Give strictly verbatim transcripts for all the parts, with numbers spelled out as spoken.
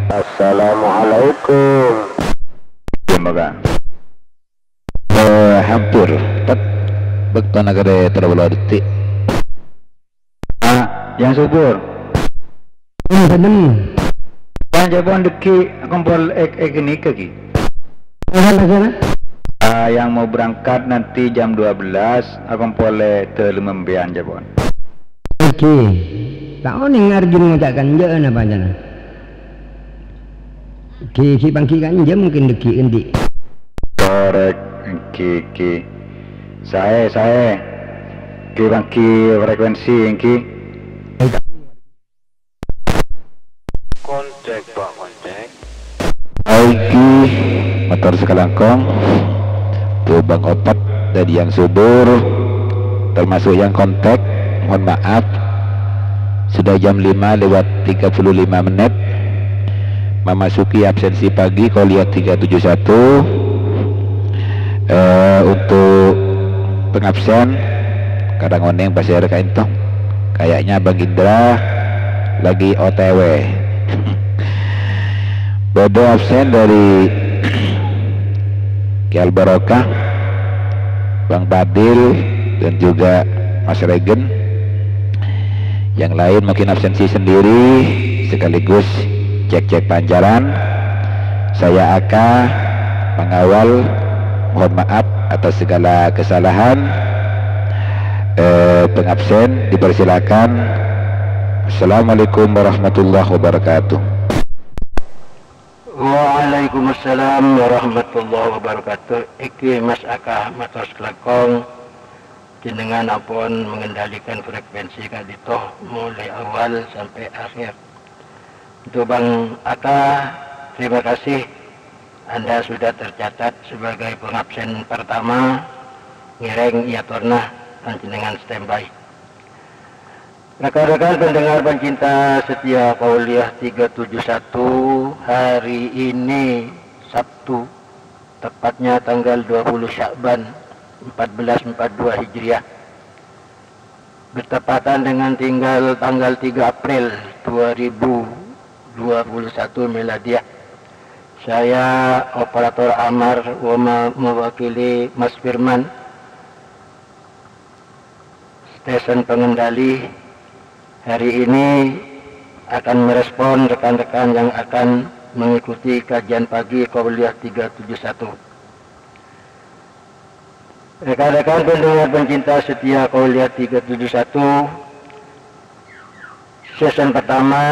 Assalamualaikum. Terima kasih. Eh, hampir. Tet-, bâktona karè tello polo detik. Ah, yang subur. Yang sedem. Yang jawab dâgghi' kompol ek-, ek ini kaki. Apa sana? Ah, yang mau berangkat nanti jam dua belas, akompol è dâlem empèyan, jawab. Oke. Tak oneng arjun ngoca' kanja'an apa sana? Ghi-, ghi-, panggi kan jam mungkin degi endi? Korek, ghi-, ghi-. Saè, saè. Ghi-, panggi frekuensi, ghi-. Kontak, Pak, kontak. Aiki, motor sakalangkong. Tuh Bang Opat dari yang subur, termasuk yang kontak. Mohon maaf, sudah jam lima lewat tiga puluh lima menit. Memasuki absensi pagi kuliah tiga tujuh satu. Eh, untuk pengabsen, kadang oneng pas saya reka entong. Kayaknya Bang Indra lagi O T W. Bâdâ absen dari Ki Al Barokah, Bang Fadil, dan juga Mas Regen. Yang lain mungkin absensi sendiri, sekaligus cek-cek pancaran. Saya Aka, pengawal, mohon maaf atas segala kesalahan. Eh, pengabsen dipersilakan. Assalamualaikum warahmatullahi wabarakatuh. Waalaikumsalam warahmatullahi wabarakatuh. Iki Mas Aka matos kelakong. Jenengan ampon mengendalikan frekuensi ka'dinto mulai awal sampai akhir. Untuk Bang Aka, terima kasih. Anda sudah tercatat sebagai pengabsen pertama. Ngèrèng èyatorna, panjenengan standby. Rekan-rekan pendengar pencinta setia Qauliyah tiga tujuh satu, hari ini Sabtu, tepatnya tanggal dua puluh Sya'ban empat belas empat dua Hijriah, bertepatan dengan tinggal tanggal tiga April dua ribu dua puluh satu Miladiah. Saya, Operator Amar, wema-, mewakili Mas Firman, stesen pengendali, hari ini akan merespon rekan-rekan yang akan mengikuti kajian pagi Qauliyah tiga tujuh satu. Rekan-rekan pendengar pencinta setia Qauliyah tiga tujuh satu, sesi pertama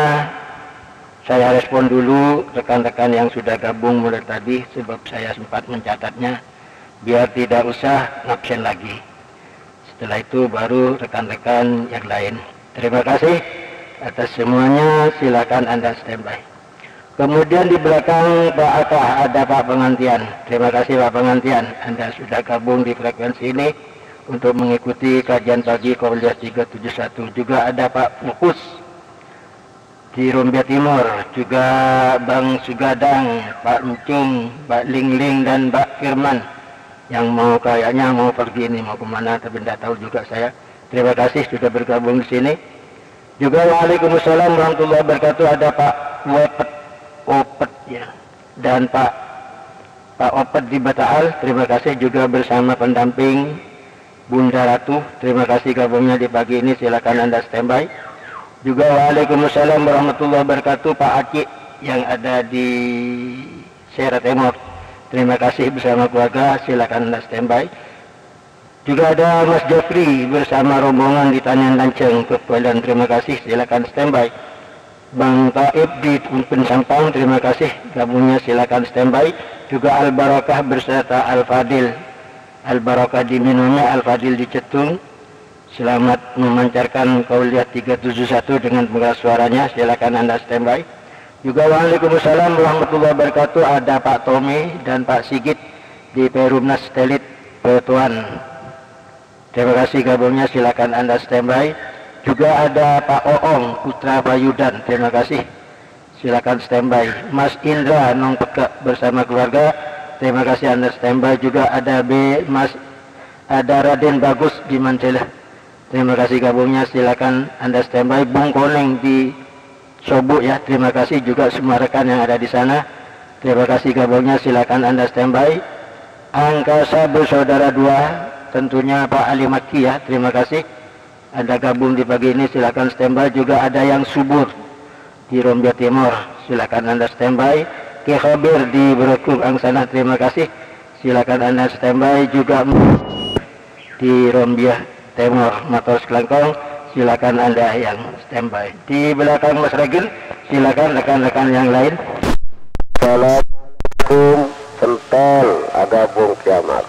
saya respon dulu rekan-rekan yang sudah gabung mulai tadi, sebab saya sempat mencatatnya, biar tidak usah ngabsen lagi. Setelah itu baru rekan-rekan yang lain. Terima kasih atas semuanya, silakan Anda standby. Kemudian di belakang Pak Aka ada Pak Pengantian. Terima kasih Pak Pengantian, Anda sudah gabung di frekuensi ini untuk mengikuti kajian pagi Qauliyah tiga tujuh satu. Juga ada Pak Fokus di Rumbia Timur, juga Bang Sugadang, Pak Encung, Pak Lingling, dan Pak Firman yang mau, kayaknya mau pergi ini, mau kemana, tapi tidak tahu juga saya. Terima kasih sudah bergabung di sini. Juga waalaikumsalam warahmatullahi wabarakatuh. Ada Pak Wepet, Opet ya, dan Pak Pak Opet di Bataal. Terima kasih juga bersama pendamping Bunda Ratu. Terima kasih gabungnya di pagi ini. Silakan Anda standby. Juga waalaikumsalam warahmatullahi wabarakatuh, Pak Acik yang ada di Sera Timur. Terima kasih bersama keluarga. Silakan Anda standby. Juga ada Mas Jafri bersama rombongan di Tanian Lanceng, Kebalan. Terima kasih, silakan standby. Bang Taib di Pun Sampang, terima kasih gabungnya, silakan standby. Juga Al Barakah beserta Al Fadil. Al Barakah di Minome, Al Fadil di Cetung. Selamat memancarkan Qauliyah tiga tujuh satu dengan pengeras suaranya, silakan Anda standby. Juga waalaikumsalam warahmatullahi wabarakatuh, ada Pak Tommy dan Pak Sigit di Perumnas Telit, Petuan. Terima kasih gabungnya, silakan Anda standby. Juga ada Pak Oong Putra Bayudan, terima kasih. Silakan standby. Mas Indra Nong Pegak bersama keluarga, terima kasih Anda standby. Juga ada B, Mas, ada Raden Bagus di Mandela. Terima kasih gabungnya, silakan Anda standby. Bung Koneng di Sobu ya, terima kasih juga semua rekan yang ada di sana. Terima kasih gabungnya, silakan Anda standby. Angkasa Bersaudara dua, tentunya Pak Ali Makki ya, terima kasih. Anda gabung di pagi ini, silakan standby. Juga ada yang subur di Rombia Timur, silakan Anda standby. Ki Khabir di Beregung Angsana, terima kasih. Silakan Anda standby. Juga di Rombia Timur, mator sakalangkong, silakan Anda yang standby. Di belakang Mas Ragil, silakan rekan-rekan yang lain. Assalamualaikum, Sentel, agabung kiamat.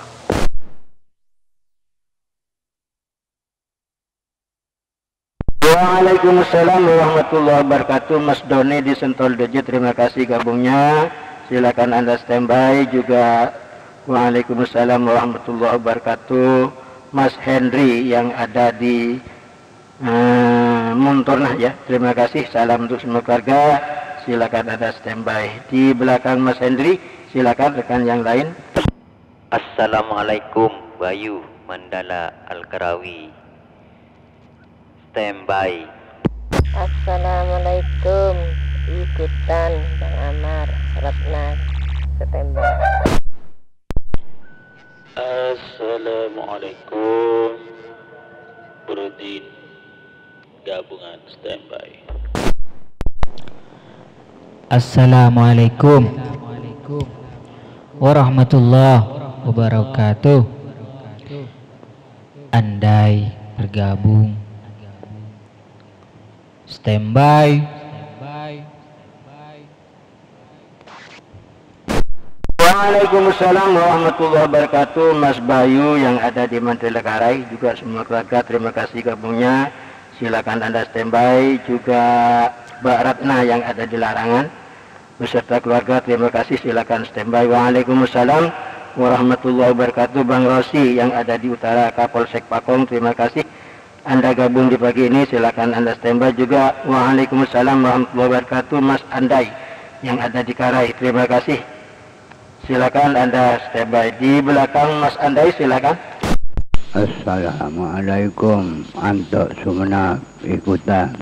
Waalaikumsalam warahmatullahi wabarakatuh. Mas Doni di Sentul Dojo, terima kasih gabungnya. Silakan Anda standby juga. Waalaikumsalam warahmatullahi wabarakatuh. Mas Henry yang ada di eh, Muntornah ya, terima kasih. Salam untuk semua keluarga. Silakan Anda standby. Di belakang Mas Henry, silakan rekan yang lain. Assalamualaikum, Bayu Mandala Al-Karawi. Standby. Assalamualaikum, ikutan Bang Amar Ratna. Standby. Assalamualaikum, Burudin. Gabungan standby. Assalamualaikum warahmatullahi wabarakatuh. Andai bergabung. Standby. Waalaikumsalam warahmatullahi wabarakatuh. Mas Bayu yang ada di Mandalikarai, juga semua keluarga, terima kasih gabungnya. Silakan Anda standby. Juga Mbak Ratna yang ada di Larangan beserta keluarga, terima kasih, silakan standby. Waalaikumsalam warahmatullahi wabarakatuh. Bang Rosi yang ada di Utara Kapolsek Pakong, terima kasih. Anda gabung di pagi ini, silakan Anda standby juga. Waalaikumsalam warahmatullahi wabarakatuh, Mas Andai yang ada di Karai. Terima kasih. Silakan Anda standby di belakang Mas Andai, silakan. Assalamualaikum, Anto Sumenep ikutan.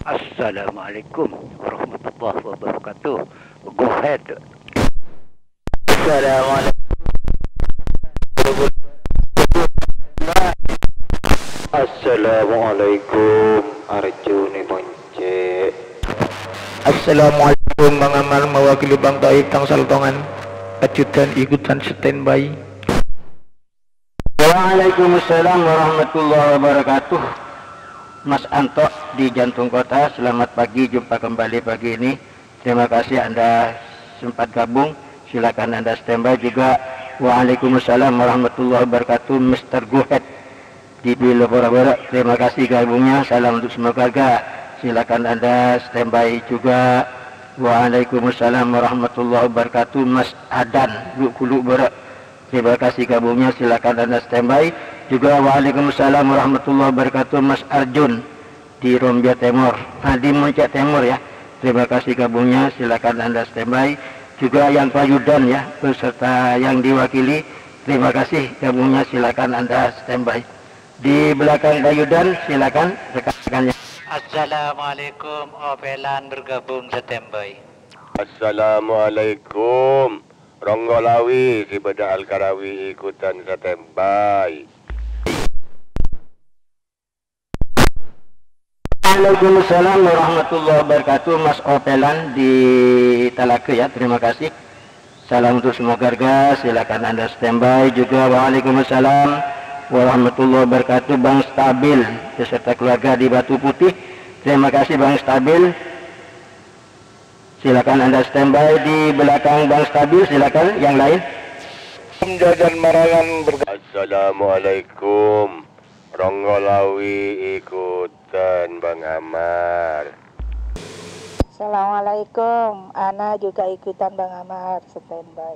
Assalamualaikum warahmatullahi wabarakatuh. Go ahead. Assalamualaikum. Assalamualaikum, arjune monce. Assalamualaikum, Bang Amar, mewakili Bang Taib, Tangsel Tongan. Ajudan ikutan standby. Waalaikumsalam warahmatullahi wabarakatuh. Mas Anto di Jantung Kota, selamat pagi, jumpa kembali pagi ini. Terima kasih Anda sempat gabung. Silakan Anda standby juga. Waalaikumsalam warahmatullahi wabarakatuh, Mister Guhet di Bilopora Barat. Terima kasih gabungnya. Salam untuk semua keluarga. Silakan Anda standby juga. Waalaikumsalam warahmatullahi wabarakatuh, Mas Adan, Lukulu Barat. Terima kasih gabungnya. Silakan Anda standby. Juga waalaikumsalam warahmatullahi wabarakatuh, Mas Arjun di Rombia Timur, ah, di Muncak Timur ya. Terima kasih gabungnya, silakan Anda standby. Juga yang Payudan ya, beserta yang diwakili, terima kasih gabungnya, silakan Anda standby. Di belakang Payudan, silakan rekan-rekannya. Assalamualaikum, Opelan bergabung standby. Assalamualaikum, Ronggolawi, si beda Alkarawi ikutan standby. Waalaikumsalam warahmatullahi wabarakatuh, Mas Opelan di Talaga ya, terima kasih. Salam untuk semua keluarga, silakan Anda standby juga. Waalaikumsalam warahmatullahi wabarakatuh, Bang Stabil beserta keluarga di Batu Putih. Terima kasih Bang Stabil. Silakan Anda standby di belakang Bang Stabil, silakan yang lain. Jajan Marangan berga- Assalamualaikum. Ronggolawi ikutan Bang Amar. Assalamualaikum, Ana juga ikutan Bang Amar, standby.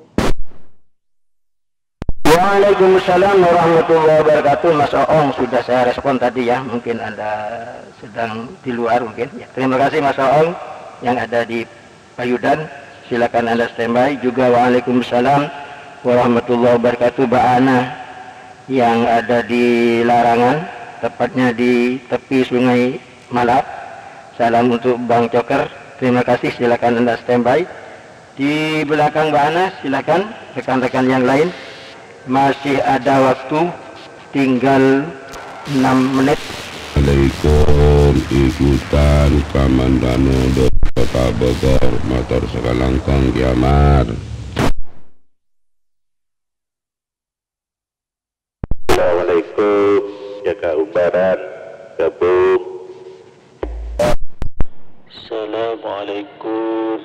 Waalaikumsalam warahmatullahi wabarakatuh. Mas Oong sudah saya respon tadi ya, mungkin Anda sedang di luar mungkin. Ya, terima kasih Mas Oong yang ada di Payudan. Silakan Anda standby. Juga waalaikumsalam warahmatullahi wabarakatuh. Mbak Ana yang ada di Larangan, tepatnya di tepi Sungai Malap. Salam untuk Bang Coker. Terima kasih, silakan Anda standby. Di belakang Mbak Ana, silakan rekan-rekan yang lain. Masih ada waktu, tinggal enam menit. Assalamualaikum, ikutan Kamandano dari Kota Bogor, mator sakalangkong Ki Amar. Assalamualaikum, Jaka Umbaran, gabung. Assalamualaikum.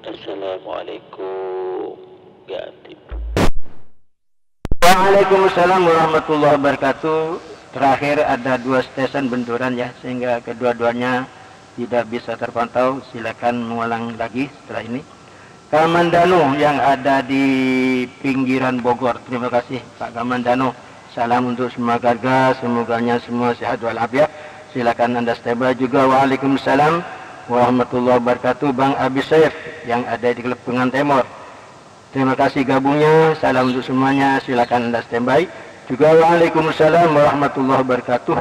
Assalamualaikum. Ganti. Waalaikumsalam warahmatullahi wabarakatuh. Terakhir ada dua station benturan ya, sehingga kedua-duanya tidak bisa terpantau. Silakan mengulang lagi setelah ini. Kamandano yang ada di pinggiran Bogor. Terima kasih, Pak Kamandano. Salam untuk semua keluarga, semoganya semua sehat walafiat. Silakan Anda standby juga. Waalaikumsalam warahmatullahi wabarakatuh. Bang Abi Saif yang ada di Kelebengan Timur. Terima kasih gabungnya. Salam untuk semuanya. Silakan Anda standby. Juga waalaikumsalam warahmatullahi wabarakatuh.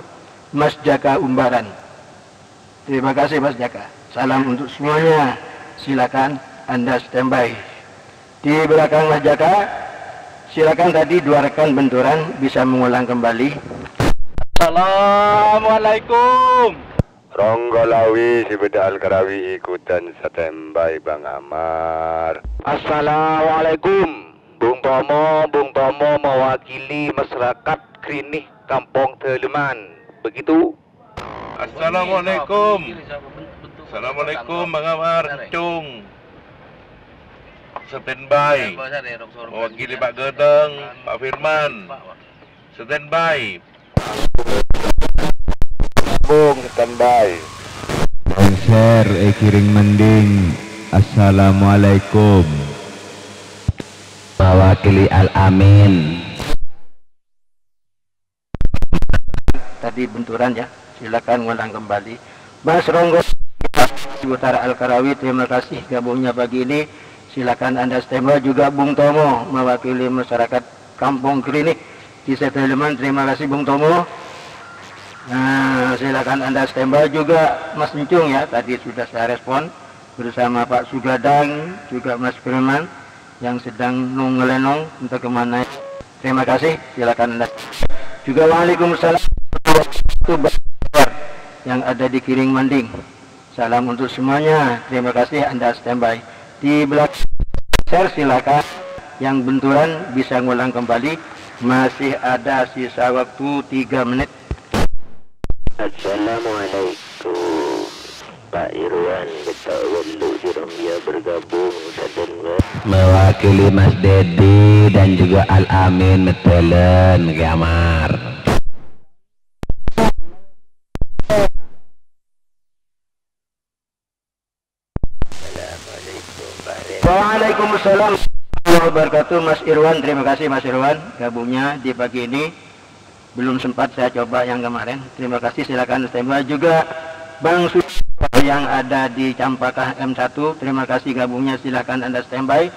Mas Jaka Umbaran. Terima kasih, Mas Jaka. Salam untuk semuanya. Silakan Anda standby. Di belakang Mas Jaka, silakan tadi dua rekan benturan bisa mengulang kembali. Assalamualaikum. Ronggo Lawi, si beda Al-Karawi ikutan standby, Bang Amar. Assalamualaikum. Bung Tomo, Bung Tomo mewakili masyarakat Krinih, Kampung Daleman. Begitu. Assalamualaikum. Assalamualaikum, Bang Amar, Encung. Standby. Mewakili Pak Gedeng, Pak Firman. Standby. Bung, standby. Konser, eh, Kiring Mending. Assalamualaikum. Mewakili Al-Amin. Tadi benturan ya, silakan ngulang kembali. Mas Ronggo Utara Al-Karawi, terima kasih gabungnya pagi ini. Silakan Anda standby juga Bung Tomo mewakili masyarakat Kampung Krinih di Sedaleman. Terima kasih Bung Tomo. Nah, silakan Anda standby juga Mas Encung ya, tadi sudah saya respon bersama Pak Sugadang, juga Mas Firman yang sedang nung-ngelenong entah kemana. Terima kasih, silakan Anda. Juga waalaikumsalam yang ada di Kiring Manding. Salam untuk semuanya. Terima kasih Anda standby. Di belakang share silakan. Yang benturan bisa ngulang kembali. Masih ada sisa waktu tiga menit. Assalamualaikum. Pak Irwan, Beto Welu, Jirong dia bergabung, Saden Wes. Mewakili Mas Dedi dan juga Al Amin, Metelen, Gamar. Assalamualaikum, Pak Ren. Waalaikumsalam warahmatullahi wabarakatuh, Mas Irwan. Terima kasih, Mas Irwan, gabungnya di pagi ini. Belum sempat saya coba yang kemarin. Terima kasih, silakan standby juga. Bang Su yang ada di Campakah M satu, terima kasih gabungnya, silakan Anda standby.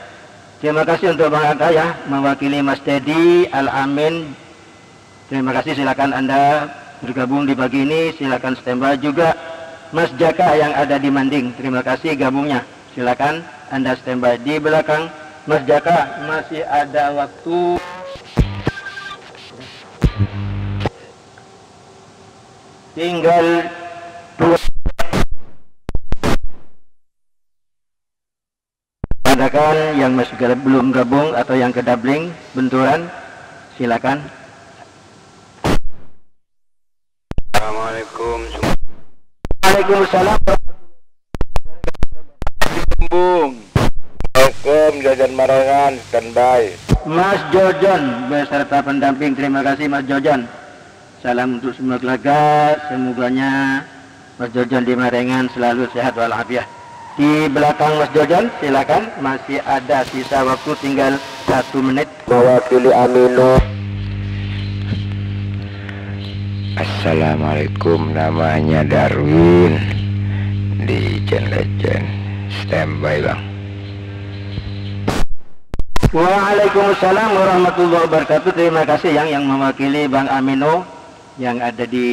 Terima kasih untuk Bang Aka ya, mewakili Mas Dedi, Al Amin. Terima kasih, silakan Anda bergabung di pagi ini, silakan standby juga. Mas Jaka yang ada di Manding, terima kasih gabungnya. Silakan Anda standby di belakang Mas Jaka, masih ada waktu. Tinggal dua. Silakan yang masih gab-, belum gabung atau yang kedabling, benturan, silakan. Assalamualaikum. Waalaikumsalam. Bung. Assalamualaikum, Jojon Marengan, standby. Mas Jojon beserta pendamping, terima kasih Mas Jojon. Salam untuk semua keluarga, semoganya Mas Jojon di Marengan selalu sehat walafiat. Di belakang Mas Jojon, silakan, masih ada sisa waktu tinggal satu menit. Mewakili Amino. Assalamualaikum, namanya Darwin di Jen Legend. Standby, Bang. Waalaikumsalam warahmatullahi wabarakatuh. Terima kasih yang, yang mewakili Bang Amino yang ada di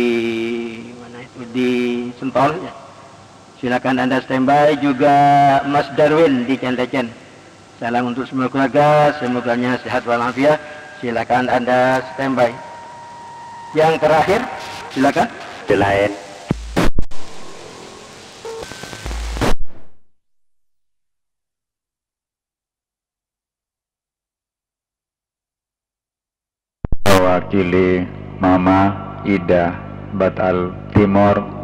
mana itu, di Sentol ya. Silakan Anda standby, juga Mas Darwin di Cendecen. Salam untuk semua keluarga, semoganya sehat walafiat. Silakan Anda standby. Yang terakhir, silakan. Di lain. Mewakili Mama Ida, Batal Timor.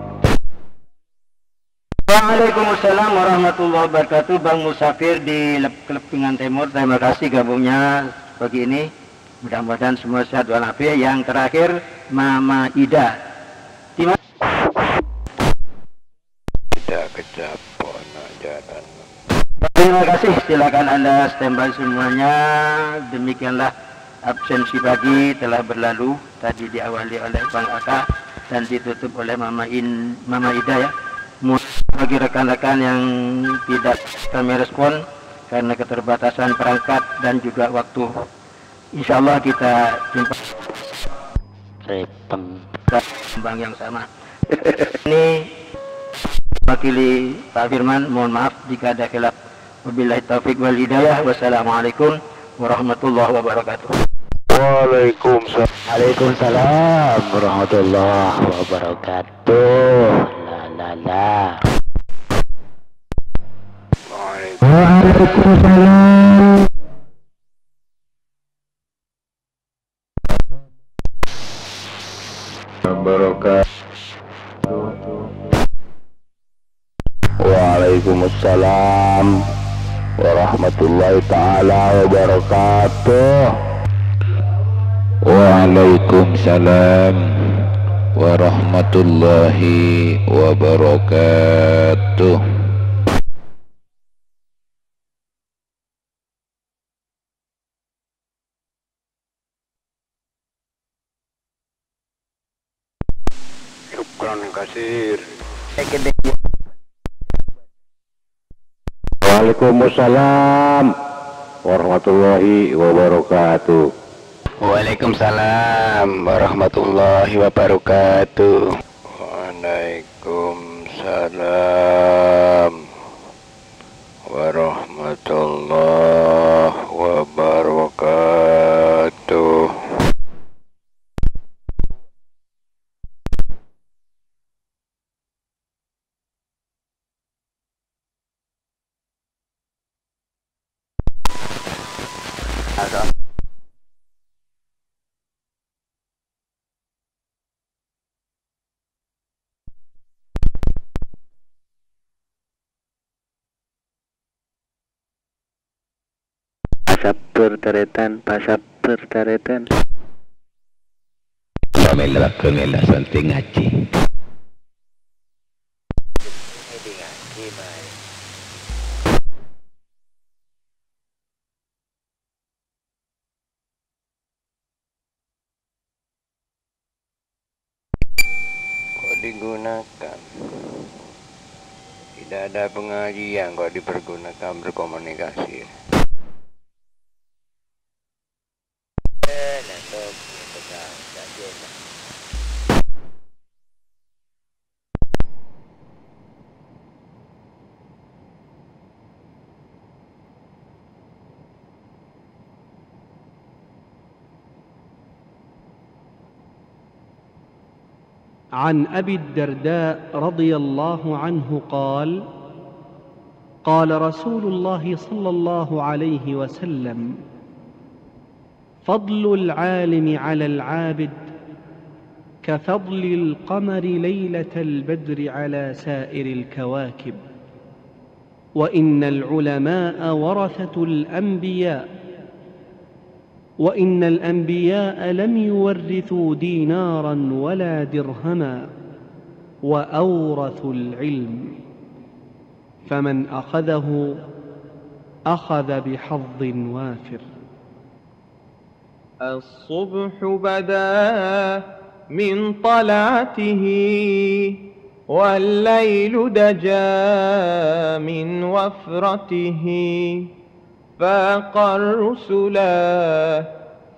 Waalaikumsalam warahmatullahi wabarakatuh. Bang Musafir di Lep-, Kelepengan Timur, terima kasih gabungnya pagi ini. Mudah-mudahan semua sehat walafiat. Yang terakhir, Mama Ida. Di mana? Tidak kecap, anak jalan. Terima kasih, silakan Anda standby semuanya. Demikianlah absensi pagi telah berlalu. Tadi diawali oleh Bang Aka dan ditutup oleh Mama In-, Mama Ida, ya. Mungkin bagi rekan-rekan yang tidak kami respon karena keterbatasan perangkat dan juga waktu. Insya Allah kita jumpa. Repeng. Kembang yang sama. Ini mewakili Pak Firman, mohon maaf jika ada khilaf. Wabillahi taufiq wal hidayah. Wassalamualaikum warahmatullahi wabarakatuh. Waalaikumsalam. Waalaikumsalam warahmatullahi wabarakatuh. La, la, la. Waalaikumsalam. Wabarakatuh. Waalaikumsalam warahmatullahi taala wabarakatuh. Waalaikumsalam warahmatullahi wabarakatuh. Syukran kasir. Waalaikumsalam warahmatullahi wabarakatuh. Waalaikumsalam warahmatullahi wabarakatuh. Waalaikumsalam warahmatullahi wabarakatuh. Pasabbhâr tarètan, pasabbhâr tarètan. Mèla, mèla, santri ngajhi. Kok digunakan? Tidak ada pengajian kok dipergunakan berkomunikasi. عن أبي الدرداء رضي الله عنه قال: قال رسول الله صلى الله عليه وسلم: فضل العالم على العابد كفضل القمر ليلة البدر على سائر الكواكب، وإن العلماء ورثة الأنبياء، وإن الأنبياء لم يورثوا دينارا ولا درهما، وأورثوا العلم، فمن أخذه أخذ بحظ وافر. الصبح بدا من طلعته، والليل دجا من وفرته، فاق الرسلا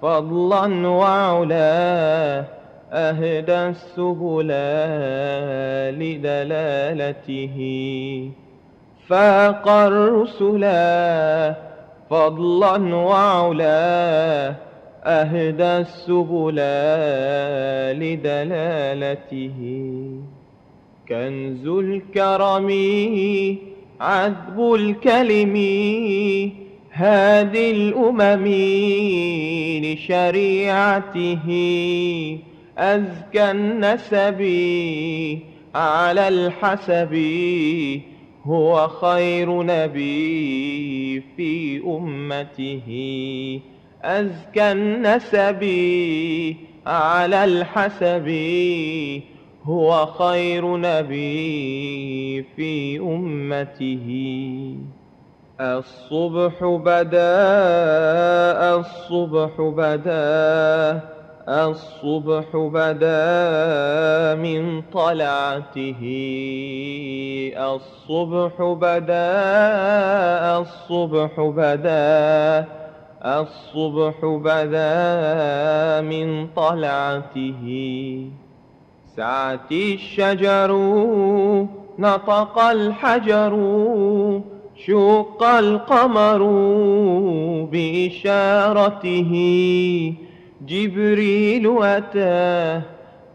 فضلا وعلا، أهدى السبل لدلالته، فاق الرسل فضلا وعلا، أهدى السبل لدلالته. كنز الكرم عذب الكلم، هادي الأمم لشريعته، أزكى النسب على الحسب، هو خير نبي في أمته. أزكى النسب على الحسب، هو خير نبي في أمته. الصبح بدا، الصبح بدا، الصبح بدا من طلعته. الصبح بدا، الصبح بدا، الصبح بدا من طلعته. سعت الشجر، نطق الحجر، شق القمر بإشارته. جبريل أتى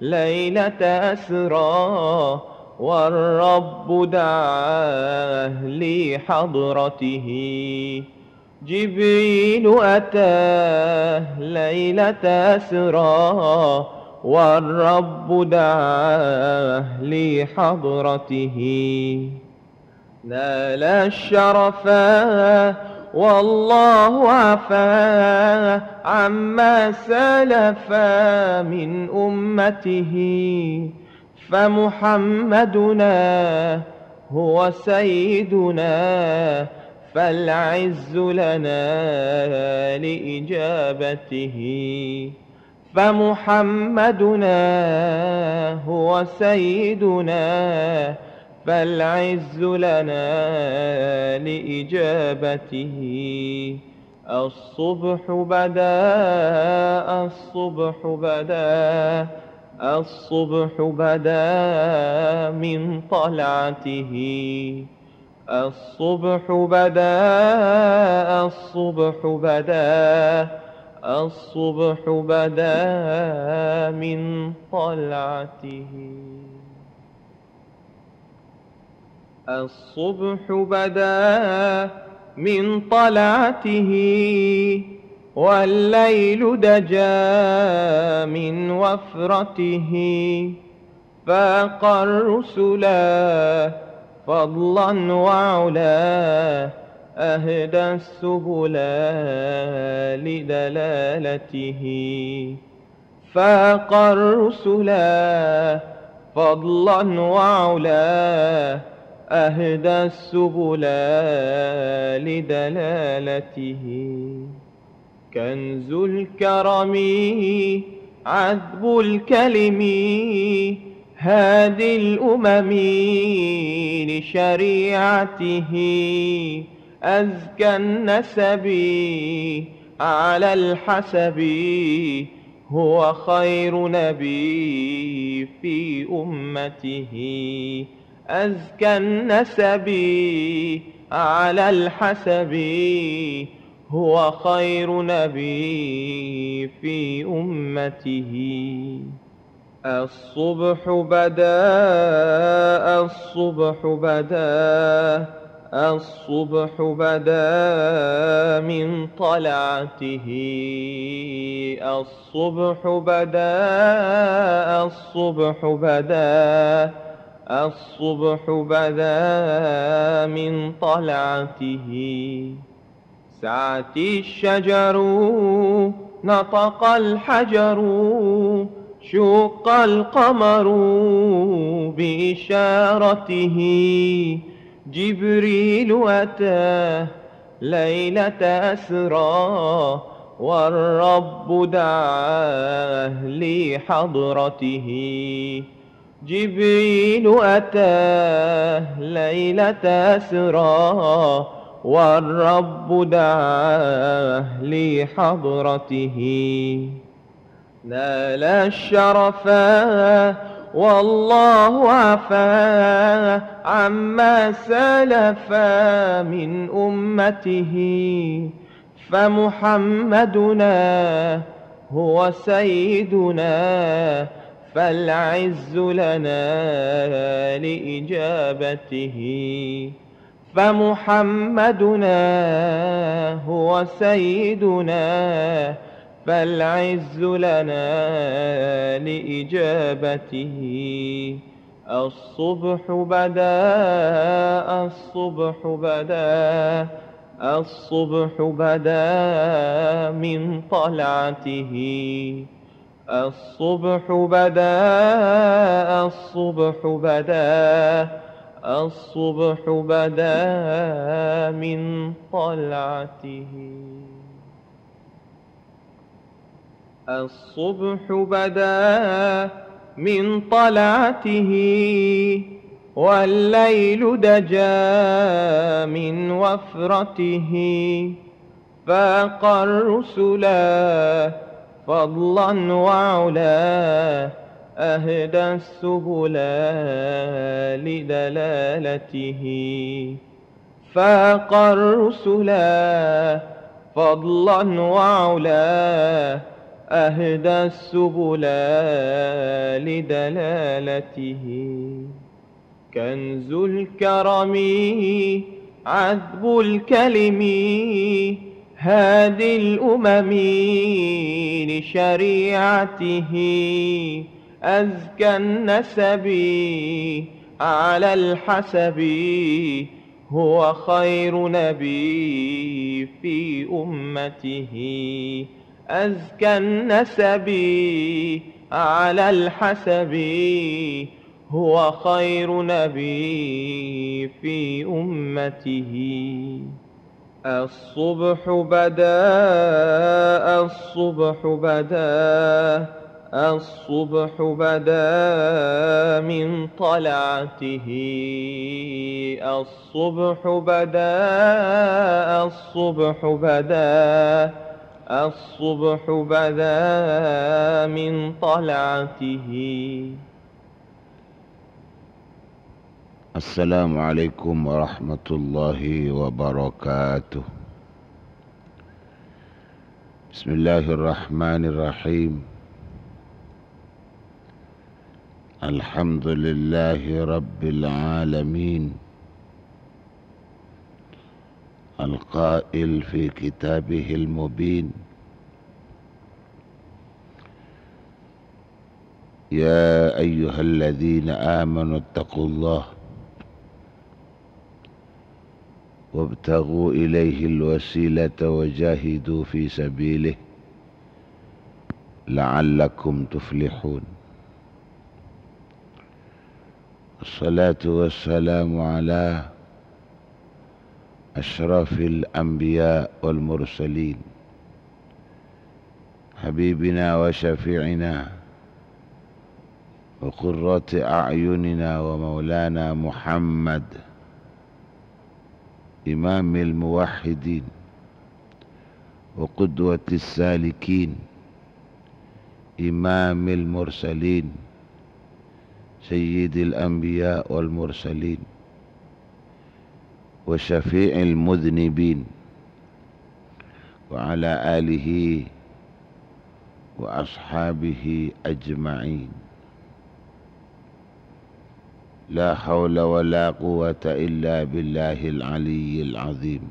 ليلة أسرى، والرب دعاه لحضرته. جبريل أتى ليلة أسرى، والرب دعاه لحضرته. نال الشرفا والله عفا عما سلف من أمته. فمحمدنا هو سيدنا، فالعز لنا لإجابته. فمحمدنا هو سيدنا، فالعز لنا لإجابته. الصبح بدا، الصبح بدا، الصبح بدا من طلعته. الصبح بدا، الصبح بدا، الصبح بدا من طلعته. الصبح بدا من طلعته، والليل دجا من وفرته. فاق الرسل فضلا وعلا، أهدى السبل لدلالته. فاق الرسل فضلا وعلا، أهدى السبل لدلالته. كنز الكرم عذب الكلم، هادي الأمم لشريعته. أزكى النسب على الحسب، هو خير نبي في أمته. أزكى النسب على الحسب، هو خير نبي في أمته. الصبح بدا، الصبح بدا، الصبح بدا من طلعته. الصبح بدا، الصبح بدا، الصبح بدا من طلعته. سعت الشجر، نطق الحجر، شق القمر بإشارته. جبريل أتى ليلة أسرى، والرب دعاه لحضرته. جبريل أتى ليلة أسرى، والرب دعاه لحضرته. نال الشرفا والله عفا عما سلف من أمته، فمحمدنا هو سيدنا، فالعز لنا لإجابته. فمحمدنا هو سيدنا، فالعز لنا لإجابته. الصبح بدا، الصبح بدا، الصبح بدا من طلعته. الصبح بدا، الصبح بدا، الصبح بدا من طلعته. الصبح بدا من طلعته، والليل دجا من وفرته. فاق الرسلا فضلا وعلا، أهدى السبلا لدلالته. فاق الرسلا فضلا وعلا، أهدى السبلا لدلالته. كنز الكرم عذب الكلم، هادي الأمم لشريعته. أزكى النسب على الحسب، هو خير نبي في أمته. أزكى النسب على الحسب، هو خير نبي في أمته. الصبح بدا، الصبح بدا، الصبح بدا من طلعته. الصبح بدا، الصبح بدا، الصبح بدا من طلعته. السلام عليكم ورحمة الله وبركاته. بسم الله الرحمن الرحيم. الحمد لله رب العالمين. القائل في كتابه المبين: يا أيها الذين آمنوا اتقوا الله وابتغوا إليه الوسيلة وجاهدوا في سبيله لعلكم تفلحون. والصلاة والسلام على أشرف الأنبياء والمرسلين، حبيبنا وشفيعنا وقرة أعيننا ومولانا محمد، إمام الموحدين وقدوة السالكين، إمام المرسلين، سيد الأنبياء والمرسلين، وشفيع المذنبين، وعلى آله وأصحابه أجمعين. لا حول ولا قوة إلا بالله العلي العظيم.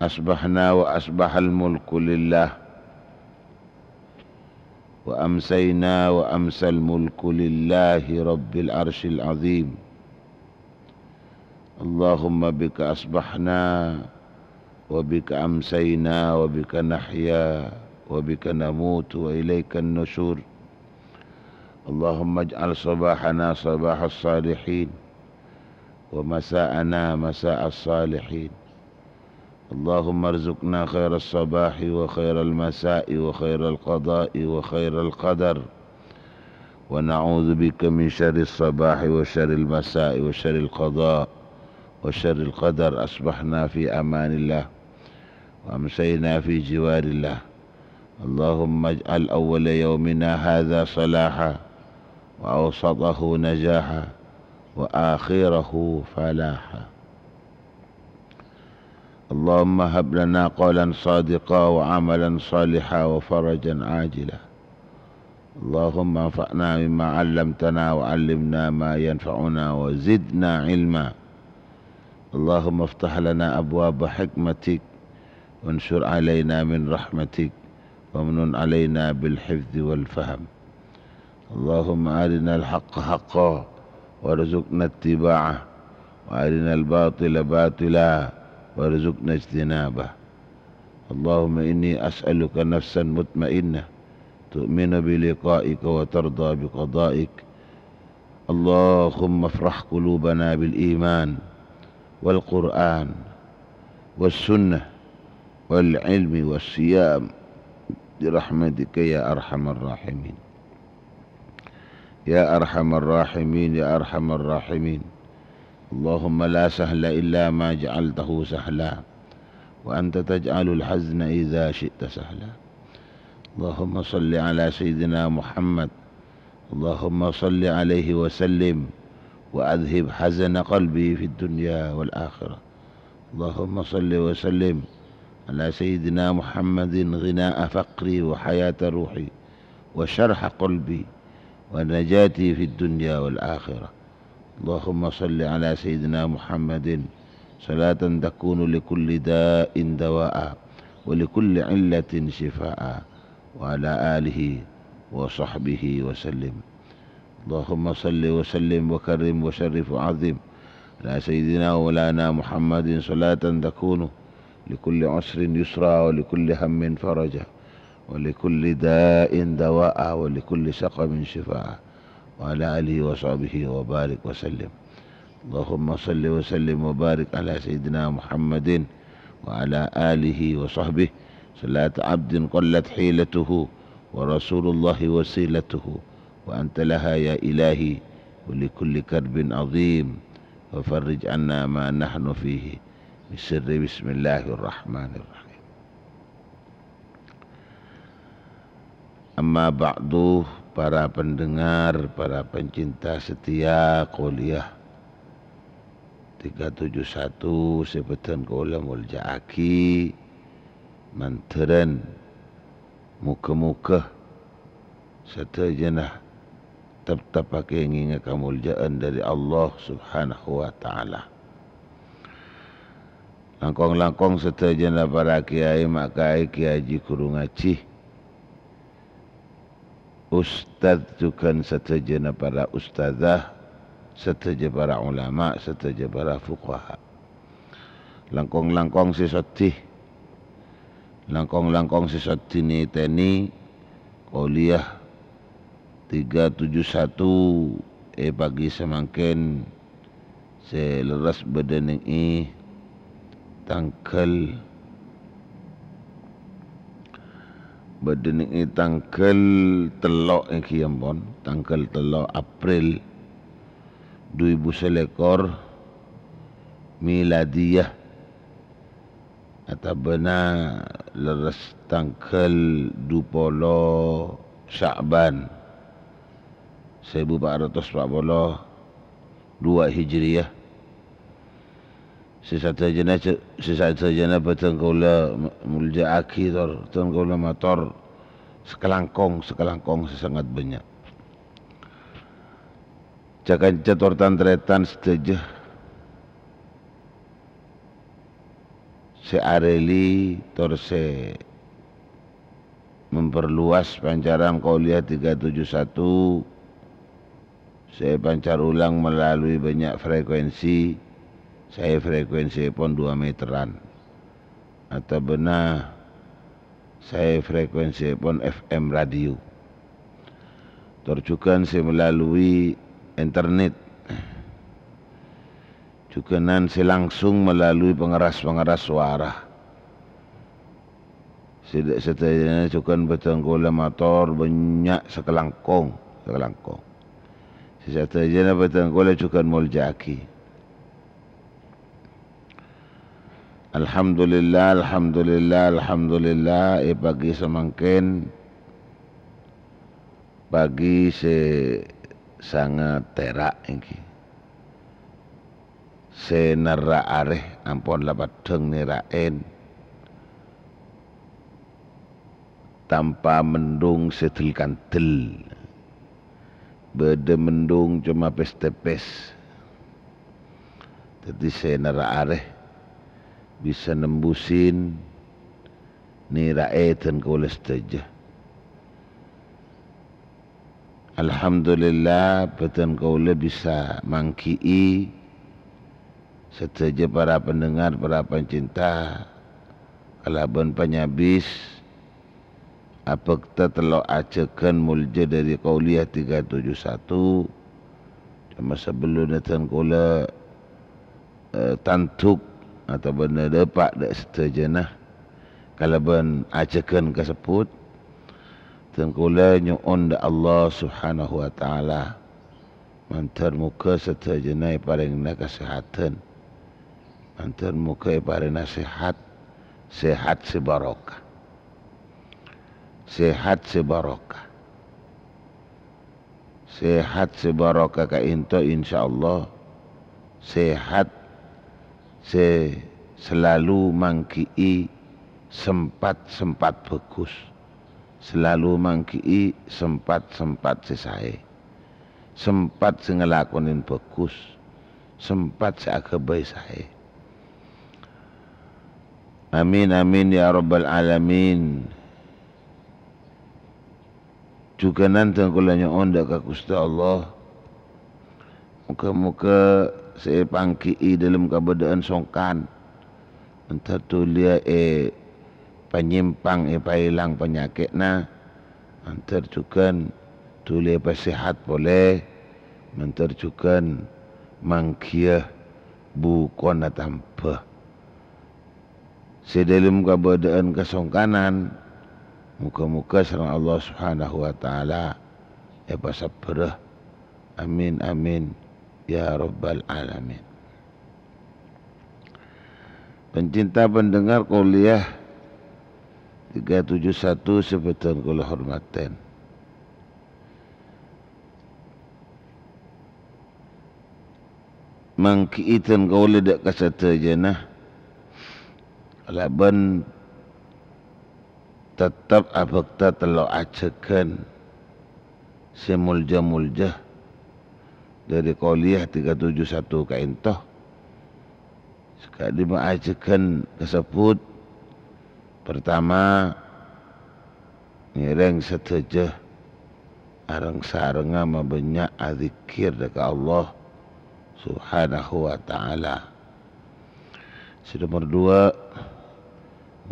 أصبحنا وأصبح الملك لله، وأمسينا وأمسى الملك لله رب العرش العظيم. اللهم بك أصبحنا وبك أمسينا وبك نحيا وبك نموت وإليك النشور. اللهم اجعل صباحنا صباح الصالحين، ومساءنا مساء الصالحين. اللهم ارزقنا خير الصباح وخير المساء وخير القضاء وخير القدر، ونعوذ بك من شر الصباح وشر المساء وشر القضاء وشر القدر. أصبحنا في أمان الله. وأمسينا في جوار الله. اللهم اجعل أول يومنا هذا صلاحا، وأوسطه نجاحا، وآخره فلاحا. اللهم هب لنا قولا صادقا وعملا صالحا وفرجا عاجلا. اللهم انفعنا بما علمتنا وعلمنا ما ينفعنا وزدنا علما. اللهم افتح لنا أبواب حكمتك وانشر علينا من رحمتك وامنن علينا بالحفظ والفهم. اللهم أرنا الحق حقا وارزقنا اتباعه، وأرنا الباطل باطلا وارزقنا اجتنابه. اللهم إني أسألك نفسا مطمئنة تؤمن بلقائك وترضى بقضائك. اللهم افرح قلوبنا بالإيمان والقرآن والسنة والعلم والصيام برحمتك يا أرحم الراحمين. يا أرحم الراحمين، يا أرحم الراحمين. اللهم لا سهل إلا ما جعلته سهلا، وأنت تجعل الحزن إذا شئت سهلا. اللهم صل على سيدنا محمد. اللهم صل عليه وسلم، وأذهب حزن قلبي في الدنيا والآخرة. اللهم صل وسلم على سيدنا محمد، غناء فقري وحياة روحي وشرح قلبي ونجاتي في الدنيا والآخرة. اللهم صل على سيدنا محمد صلاة تكون لكل داء دواء ولكل علة شفاء، وعلى آله وصحبه وسلم. اللهم صل وسلم وكرم وشرف وعظم على سيدنا ومولانا محمد صلاة تكون لكل عسر يسرا ولكل هم فرجا ولكل داء دواء ولكل سقم شفاء، وعلى آله وصحبه وبارك وسلم. اللهم صل وسلم وبارك على سيدنا محمد وعلى آله وصحبه صلاة عبد قلت حيلته ورسول الله وسيلته وأنت لها يا إلهي، ولكل كرب عظيم، وفرج عنا ما نحن فيه بسر بسم الله الرحمن الرحيم. Amma ba'du, para pendengar, para pencinta setia kuliah tiga tujuh satu sè bhâdhân kaulâ molja'aghi, mandhârân, moghâ-moghâ sadhâjâna teptep akèngènga kamolja'an dhâri Allah Subhanahu wa Ta'ala. Langkong-langkong sadhâjâna para kèyaè, ma' kaè, kèyaè ghuru ngajhi, ustad jhughân sadhâjâna para ustadzah, sadhâjâ para ulama, sadhâjâ para fuqaha. Langkong-langkong sè soddhi, langkong-langkong sè soddhi nètènè kuliah tiga tujuh satu è pagi samangkèn, sè lerres bâdâ nèng è tangghâl, bâdâ nèng è tangghâl tello' èngghi ampon, tangghâl tello' April dhu èbu salèkor miladiyah, otabâna lerres tangghâl dhu polo Sya'ban, sèbu pa' ratos pa' polo duwâ' Hijriyah. Sè sadhâjâna, sè sadhâjâna bhâdhân kaulâ molja'aghi tor, bhâdhân kaulâ mator sakalangkong, sakalangkong sè sangat bânnya'. Ca-kanca tor tan-tarètan sadhâjâ sè arèli tor sè memperluas pancaran kuliah tiga tujuh satu sè èpancar ulang melalui bânnya' frekuensi, saè frekuensièpon dua meteran, otabâna saè frekuensièpon F M radio. Tor jhughân sè melalui internet. Jhughânan sè langsung melalui pengeras-pengeras suara. Sè dâ-, sadhâjâna jhughân bhâdhân kaulâ mator bânnya' sakalangkong, sakalangkong. Sè sadhâjâna bhâdhân kaulâ jhughân molja'aghi. Alhamdulillah, alhamdulillah, alhamdulillah, è pagi samangkèn, pagi sè sanget tèra' èngghi. Sè nerra arè ampon la paddhâng nèra'è. Tanpa mendung sè del-kandel. Bâdâ mendung coma pès-tèpès. Dhâddhi sè nerra arè bisa nembusin nèra'è dân kaulâ sadhâjâ. Alhamdulillah, bhâdhân kaulâ bisa mangghi'i sadhâjâ para pendengar, para pencinta, kalabân panyabis abhâkta tello' ajhâghân molja dhâri Qauliyah tiga tujuh satu. Coma sabellunna dhân kaulâ, eh, tandhuk otabâna dâpa' dâ' sadhâjâna kalabân ajhâghân kasebbhut, dhân kaulâ nyo'on dâ' Allah Subhanahu wa Ta'ala. Mandhâr moghâ sadhâjâna èparèngana kasèhadhân. Mandhâr moghâ èparèngana sèhat, sèhat sè barokah. Sèhat sè barokah. Sèhat sè barokah ka'ènto, insyaallah. Sèhat sè selalu mangghi'i sempat-sempat bhâghus. Selalu mangghi'i sempat-sempat sè saè. Sempat sè ngalakonè bhâghus. Sempat sè aghâbây saè. Amin, amin, ya rabbal alamin. Jhughânan dhân kaulâ nyo'on dâ' ka Ghustè Allah. Moghâ-moghâ sè èpangghi'i dâlem kabâdâ'ân songkan. Mandhâr dhuliyâ è panyèmpang, èpaèlang panyakè'na. Mandhâr jhughân dhuliyâ èpasèhat polè. Mandhâr jhughân mangghi'â bukona tamba. Sè dâlem kabâdâ'ân kasongkanan, moghâ-moghâ sareng Allah Subhanahu wa Ta'ala èpasabbhârâ. Amin, amin, ya rabbal alamin. Pencinta pendengar Qauliyah tiga tujuh satu sè bhâdhân kaulâ hormatè. Mangghi'i dhân kaulâ dâ' ka sadhâjâna, kalabân tettep abhâkta tello' ajhâghân sè molja-molja dhâri Qauliyah tiga tujuh satu ka'ènto. Sakadhimma ajhâghân kasebbhut, partama, ngèrèng sadhâjâ areng-sarengnga mabânnya' adzikkèr dâ' ka Allah Subhanahu wa Ta'ala. Sè nomer duwâ',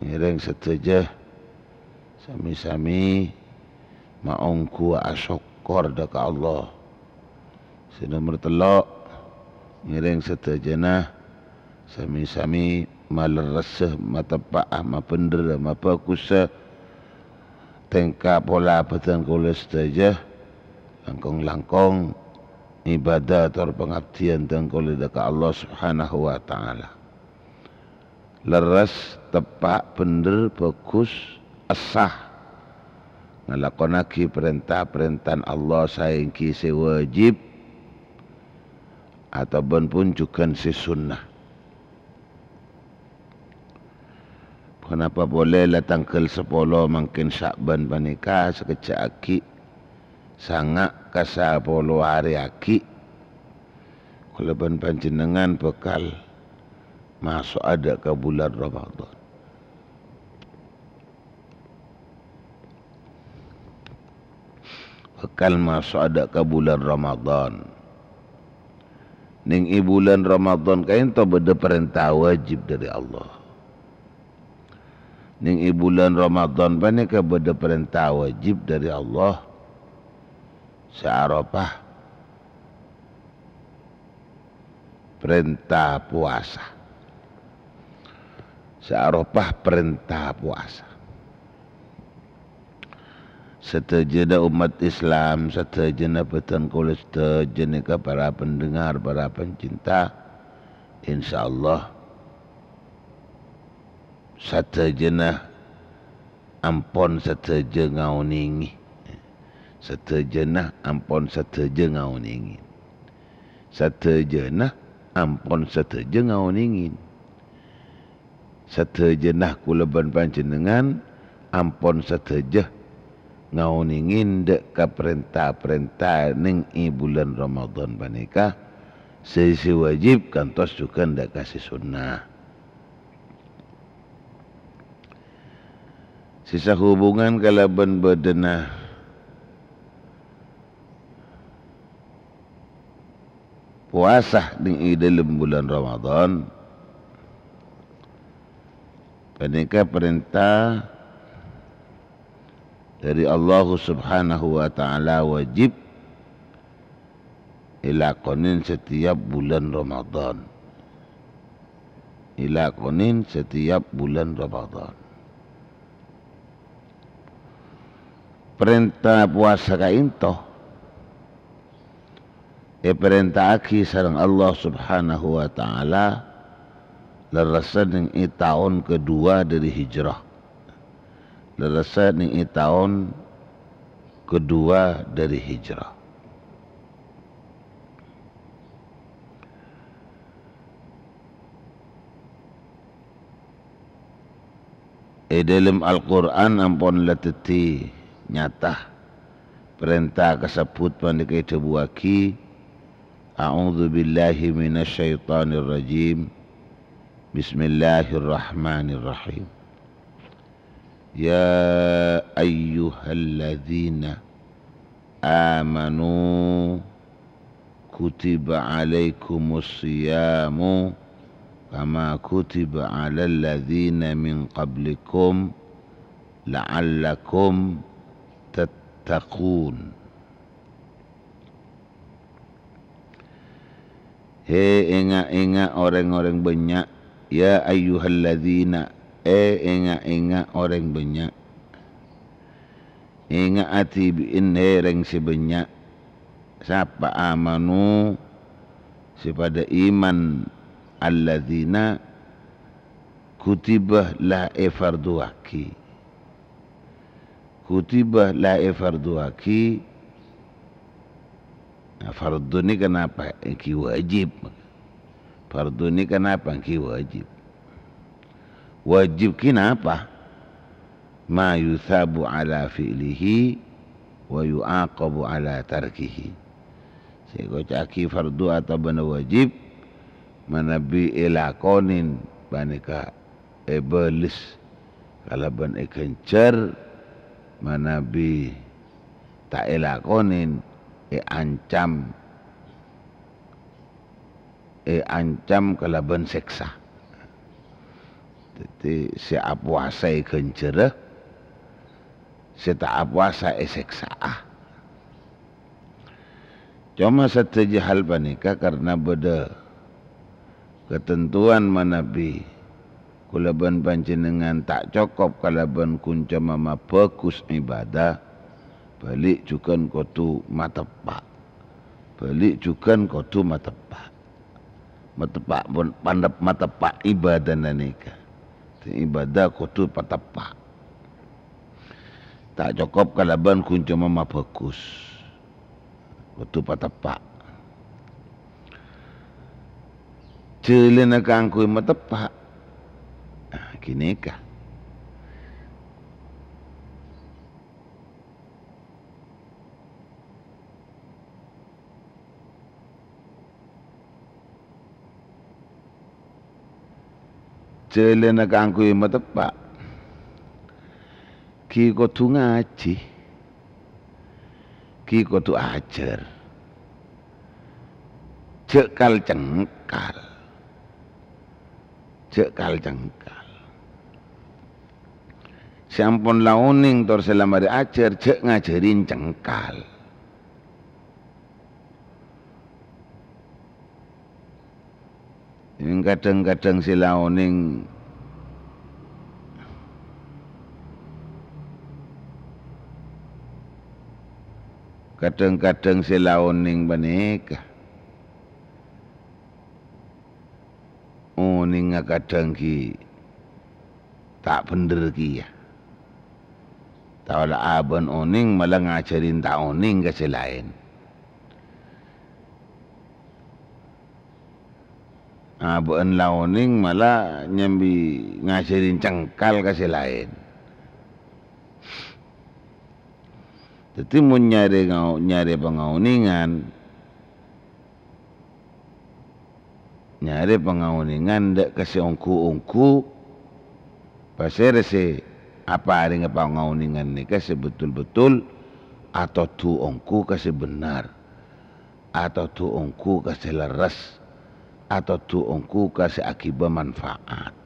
ngèrèng sadhâjâ sami-sami maongghuwâ asokkor dâ' ka Allah. Sè nomer tello', ngèrèng sadhâjâna sami-sami malerressa, mateppa'a, mabhendherra, mabhâghussa tèngka pola bhâdhân kaulâ sadhâjâ, langkong-langkong ibadah tor pangabdiyân dhân kaulâ dâ' ka Allah Subhanahu wa Ta'ala. Lerres, teppa', bhendher, bhâghus, essa. Ngalakonaghi parènta-parèntana Allah saènggi sè wâjib, otabâ pon jhughân sè sunnah. Ponapa polè la tangghâl sapolo mangkèn Sya'ban panèka sakejjhâ' aghi', sanga' ka sapolo arè aghi', kaulâ bân panjhennengngan bhâkal maso'a dâ' ka bulân Ramadan. Bhâkal maso'a dâ' ka bulân Ramadan. Nèng è bulân Ramadan ka'ènto bâdâ parènta wâjib dâri Allah. Nèng è bulân Ramadan panèka bâdâ parènta wâjib dâri Allah sè aropa parènta powasa. Sè aropa parènta powasa. Sadhâjâna ommat Islam, sadhâjâna bhâdhân kaulâ sadhâjâ nèka para pendengar, para pencinta, insyaallah sadhâjâna ampon sadhâjâ ngaonèngè. Sadhâjâna ampon sadhâjâ ngaonèngè. Sadhâjâna ampon sadhâjâ ngaonèngè. Sadhâjâna kaulâ bân panjhennengngan ampon sadhâjâ ngaonèngè dâ' ka parènta-parènta nèng è bulân Ramadhan panèka, sè, sè wajib kantos jhughân dâ' ka sè sonnat. Sè sahubungan kalabân bâdâna powasa nèng è dâlem bulân Ramadhan, panèka parènta dâri Allah Subhanahu wa Ta'ala, wajib èlakonè setiap bulân Ramadhan. Èlakonè setiap bulân Ramadhan. Parènta powasa ka'ènto èparènta'aghi sareng Allah Subhanahu wa Ta'ala lerressa nèng è taon kedua dâri hijrah. Lerressa nèng è taon kedua dâri hijrah. È dâlem Al-Qur'an ampon la dhâddhi nyata parènta kasebbhut panèka èdhâbuwaghi, "A'udzu billahi minasy syaithanir rajim. Bismillahirrahmanirrahim. Ya ayyuhalladzina amanu kutiba alaikumus siyamu kama kutiba alal ladzina min qablikum la'allakum tattaqun." He, enga'-enga' orèng-orèng bânnya', ya ayyuhalladzina, è, enga'-enga' orèng bânnya'. Enga' dhibi'in, he, rèng sè bânnya'. Sapa? Amanu, sè padâ iman, alladzina kutiba la èfardhuwaghi. Kutiba la èfardhuwaghi. Nah, fardhu nèka napa? Èngghi wajib. Fardhu nèka napa? Èngghi wajib. Wajib ghi napa? Ma yutsabu ala fi'lihi wa yu'aqabu ala tarkihi. Sè èkoca'aghi fardhu otabâna wajib, manabi èlakonè panèka èbâles kalabân èghânjhâr, manabi ta' èlakonè èancam, èancam kalabân sèksa. Dhâddhi, sè apowasa èghânjhârâ, sè ta' apowasa èsèksa'a. Coma sadhâjâ hal panèka karna bâdâ katentowan manabi kaulâ bân panjhennengngan ta' cokop kalabân ghun coma mabhâghus ibâdâ, bâli' jhughân kodhu mateppa'. Bâli' jhughân kodhu mateppa'. Mateppa' pon-, panep-, mateppa' ibâdâna nèka. Ibâdâ kodhu pateppa'. Ta' cokop kalabân ghun coma mabhâghus. Kodhu pateppa'. Jhâlânna kaangghuy mateppa', ah, ghânèka. Jhâlânna kaangghuy mateppa', ghi' kodhu ngajhi, ghi' kodhu ajhâr. Jhâ' kal-cengkal. Jhâ' kal-cengkal. Sè ampon la onèng tor sè la marè ajhâr, jhâ' ngajhâri cengkal. Kadhâng-kadhâng sè la onèng, kadhâng-kadhâng sè la onèng panèka. Onèngnga kadhâng ghi' ta' bhendher kèya. Ta' ola abâ'na onèng, mala ngajhâri ta' onèng ka sè laèn. Abâ'na la onèng, mala nyambi ngajhâri cengkal ka sè laèn. Dhâddhi, mon nyarè ngao-, nyarè pangaonèngan, nyarè pangaonèngan dâ' ka sè ongghu-ongghu, pasèra sè aparènga pangaonèngan nèka sè betul-betul atodhu ongghu ka sè bhendher, atodhu ongghu ka sè lerres, atodhu ongghu ka sè aghibâ manfaat.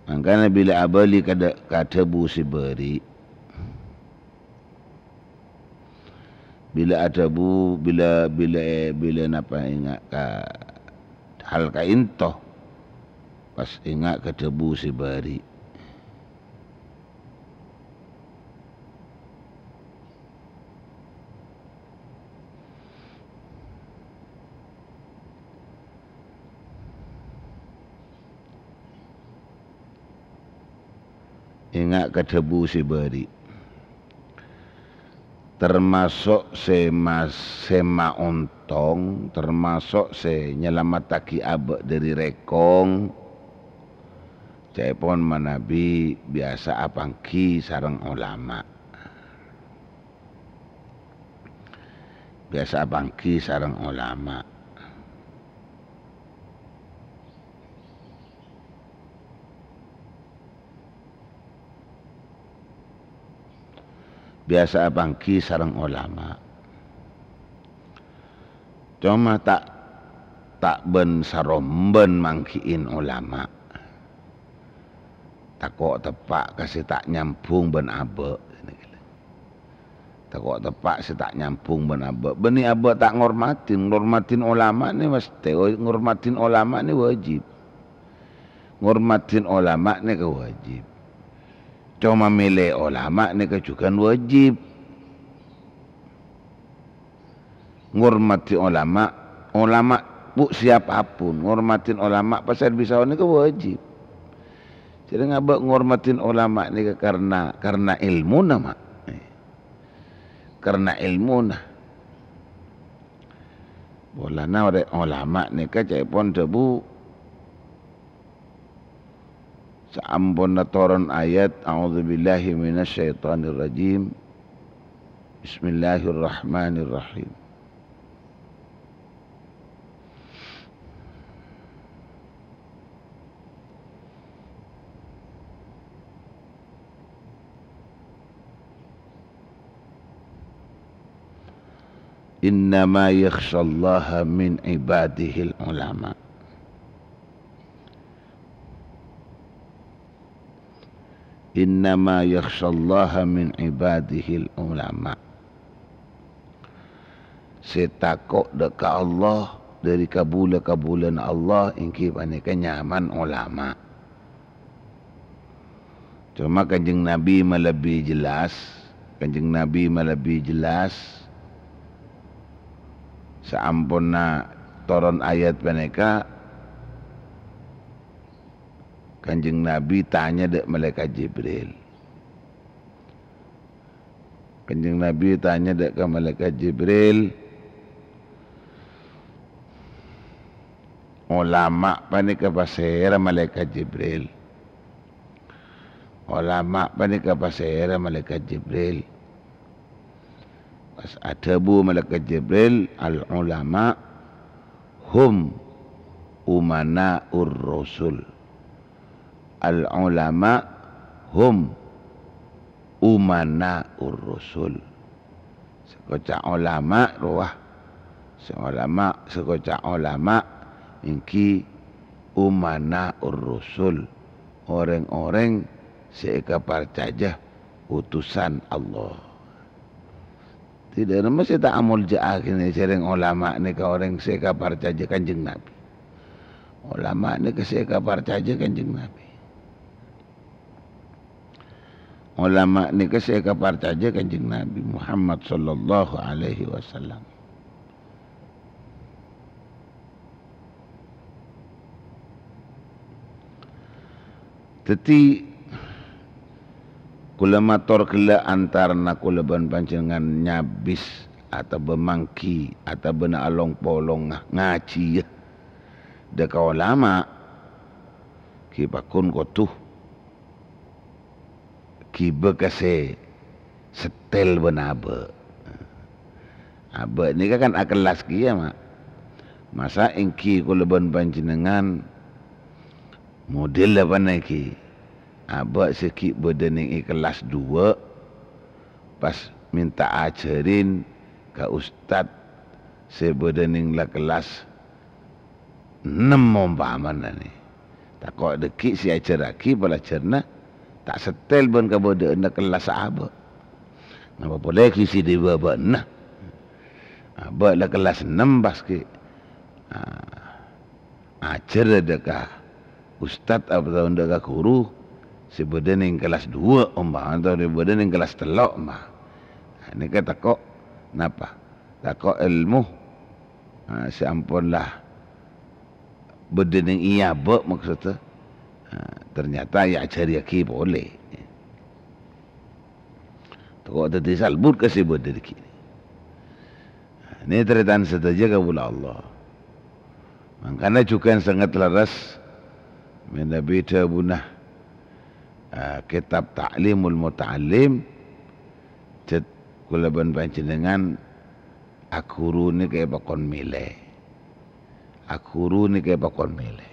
Mangkana bilâ abâli ka dâ-, ka dhâbu sè bâri', bilâ adhâbu, bilâ, bilâ, bilâ napa enga' ka hal ka'ènto, pas enga' ka dhâbu sè bâri'. Enga' ka dhâbu sè bâri'. Tamaso' sè mas-, sè maontong, tamaso' sè nyalamettaghi abâ' dâri rèkong, ca'èpon manabi biyasa apangghi sareng olama. Biyasa apangghi sareng olama. Biyasa apangghi sareng olama. Coma ta', ta' bân sarombân mangghi'in olama. Tako' teppa' ka sè ta' nyambhung bân abâ'. Tako' teppa' sè ta' nyambhung bân abâ'. Bânnè abâ' ta' ngormadhi, ngormadhi olama nè mastè, ngormadhi olama nè wajib. Ngormadhi olama nèka wajib. Coma mèlè olama nèka jhughân wajib. Ngormadhi olama, olama, bu, siapapun, ngormadhi olama pasèra bisa nèka wajib. Jhâ' rèng abâ' ngormadhi olama nèka karna, karna èlmona, ma'. Karna èlmona. Polana orè-, olama nèka ca'èpon dhâbu, saamponna toron ayat, "A'udzubillahi minasyaitonirrajim. Bismillahirrahmanirrahim." "Innama yakhsyallaha min ibadihil ulama." "Innama yakhsyallaha min ibadihil ulama." Sè tako' dâ' ka Allah dâri kabulâ-kabulâna Allah èngghi panèka nyamana olama. Coma Kanjeng Nabi malebbi jelas, Kanjeng Nabi malebbi jelas, saamponna toron ayat panèka, Kanjeng Nabi tanya dâ' Malaèkat Jibril. Kanjeng Nabi tanya dâ' ka Malaèkat Jibril, "Olama panèka pasèra, Malaèkat Jibril? Olama panèka pasèra, Malaèkat Jibril?" Pas adhâbu Malaèkat Jibril, "Al-ulama hum umana'ur rasul." "Al-ulama hum umana'ur rasul." Sè èkoca' olama rowa. Sè olama, sè èkoca' olama èngghi umana'ur rasul, orèng-orèng sè èkaparcajâ utusan Allah. Dhâddhi, dâ'remma sè ta' amolja'aghi nè, jhâ' rèng olama nèka orèng sè èkaparcajâ Kanjeng Nabi. Olama nèka sè èkaparcajâ Kanjeng Nabi. Olama nèka sè èkaparcajâ Kanjeng Nabi Muhammad sallallahu alaihi wasallam. Dhâddhi, kaulâ mator ghellâ' antarana kaulâ bân panjhennengngan nyabis otabâ mangghi otabâna along-polonga ngajhiyâ dâ' ka olama, ghi' pagghun kodhu ghibâ ka sè settèl bân abâ'. Abâ' nèka kan akellas kèya, Ma'. Masa' èngghi kaulâ bân panjhennengngan model apa nèka? Abâ' sè ghi' bâdâ nèng è kellas duwâ', pas mènta ajhârin ka ustad sè bâdâ nèng la kellas ennem ompamana nè. Tako' dhâggi' sè èajhârraghi palajhârânna ta' settèl bân kabâdâ'ânna kellas abâ'. Napa polè ghi' sè dhi bâbâna. Abâ' la kellas ennem pas ghi', ah, ajhâr dâ' ka ustad apa dâ' ka ghuru sè bâdâ nèng kellas duwâ' ompamana, otabâ sè bâdâ nèng kellas tello', ompama. Nah, nèka tako' napa? Tako' èlmo, ah, sè ampon la bâdâ nèng è abâ' maksodda, ah, ternyata èajhârraghi polè. Tako' dhâddhi salbut ka sè bâdâ dhâggi'. Nah, nè tarètan sadhâjâ kaulâ Allah. Mangkana jhughân sanget lerres manabi dhâbuna, ah, kètab Ta'limul Muta'allim, jhât kaulâ bân panjhennengngan aghuru nèka èpakon mèlè. Aghuru nèka èpakon mèlè.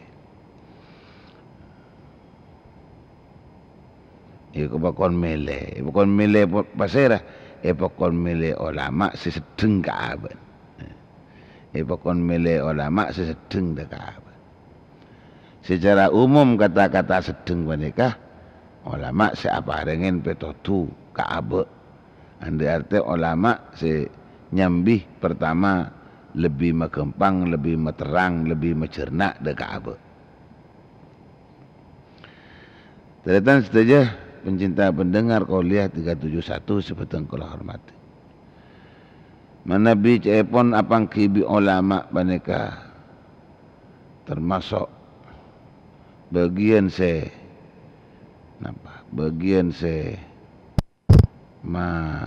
Èpakon mèlè. Èpakon mèlè po-, pasèra? Èpakon mèlè olama sè seddheng ka abâ'. Èpakon mèlè olama sè seddheng dâ' ka abâ'. Secara umum, kata-kata seddheng panèka olama sè aparèngè pètodhu ka abâ'. Anḍi' artè olama sè nyambi pertama lebbi maghâmpang, lebbi materrang, lebbi majhârna dâ' ka abâ'. Tarètan sadhâjâ, pencinta pendengar Qouliyah tiga tujuh satu sè bhâdhân kaulâ hormatè. Manabi ca'èpon apangghi bi' olama panèka tamaso' bâgiyân sè, napa? Bâgiyân sè ma-,